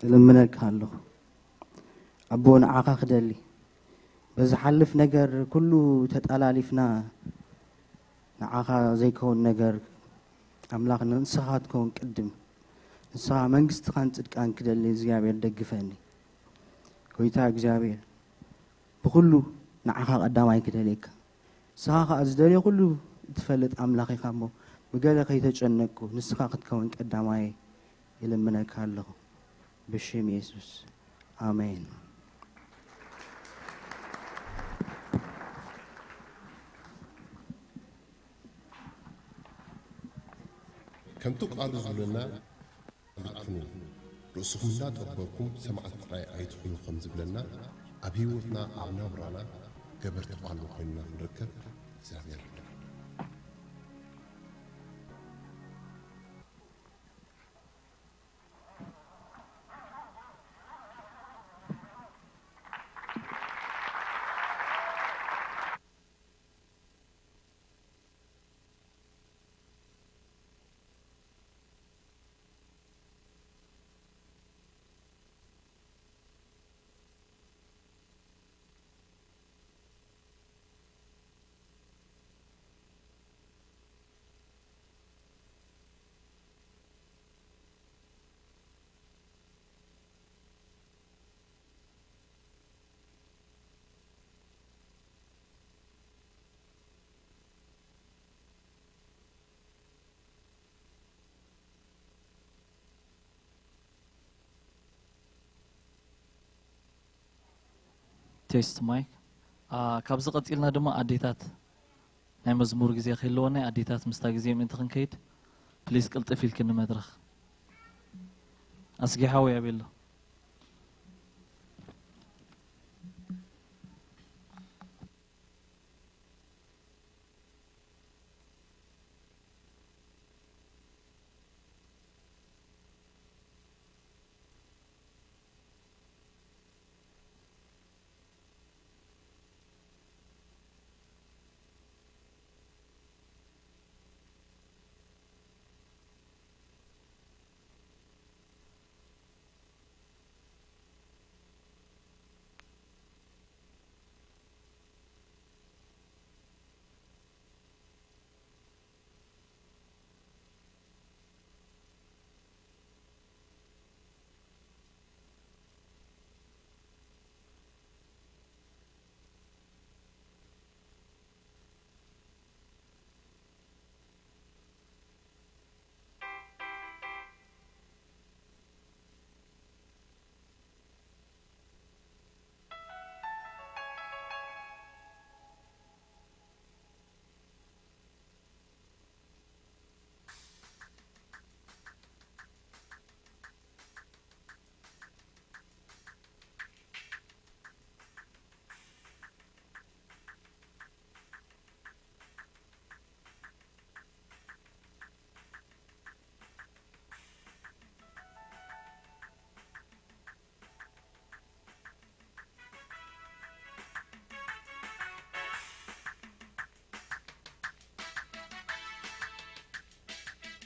እልምነካ ኣለኹ ኣቦ ንዓኻ ክደሊ በዝሓልፍ ነገር ኩሉ ተጣላሊፍና ንዓኻ ዘይከውን ነገር ኣምላኽ ንስኻ ትከውን ቅድም ንስኻ መንግስትኻን ጽድቃን ክደሊ እግዚኣብሔር ደግፈኒ ጎይታ እግዚኣብሔር ብኹሉ ንዓኻ ቀዳማይ ክደልየካ ንስኻ ኸዓ ዝደልዮ ኩሉ እትፈልጥ ኣምላኽ ኢኻ እሞ ብገለ ከይተጨነቅኩ ንስኻ ክትከውን ቀዳማይ ይልምነካ ኣለኹ ብሽም የሱስ ኣሜን። ከምቲ ቃሉ ዝብለና ኣትኑ ርእስኹም እናጠበርኩም ሰማዕቲ ጥራይ ኣይትኹኑ ከም ዝብለና ኣብ ህይወትና ኣብ ናብራና ገበርቲ ቃሉ ኮይንና ክንርከብ እግዚኣብሔር ይርዳና። ቴስት ማይክ። ካብዚ ቀፂልና ድማ ኣዴታት ናይ መዝሙር ግዜ ክህልወና ኣዴታት ምስታ ግዜ ምእንቲ ክንከይድ ፕሊስ ቅልጥፍ ኢልክኒ መድረኽ ኣስጊሓዊ ኣበሎ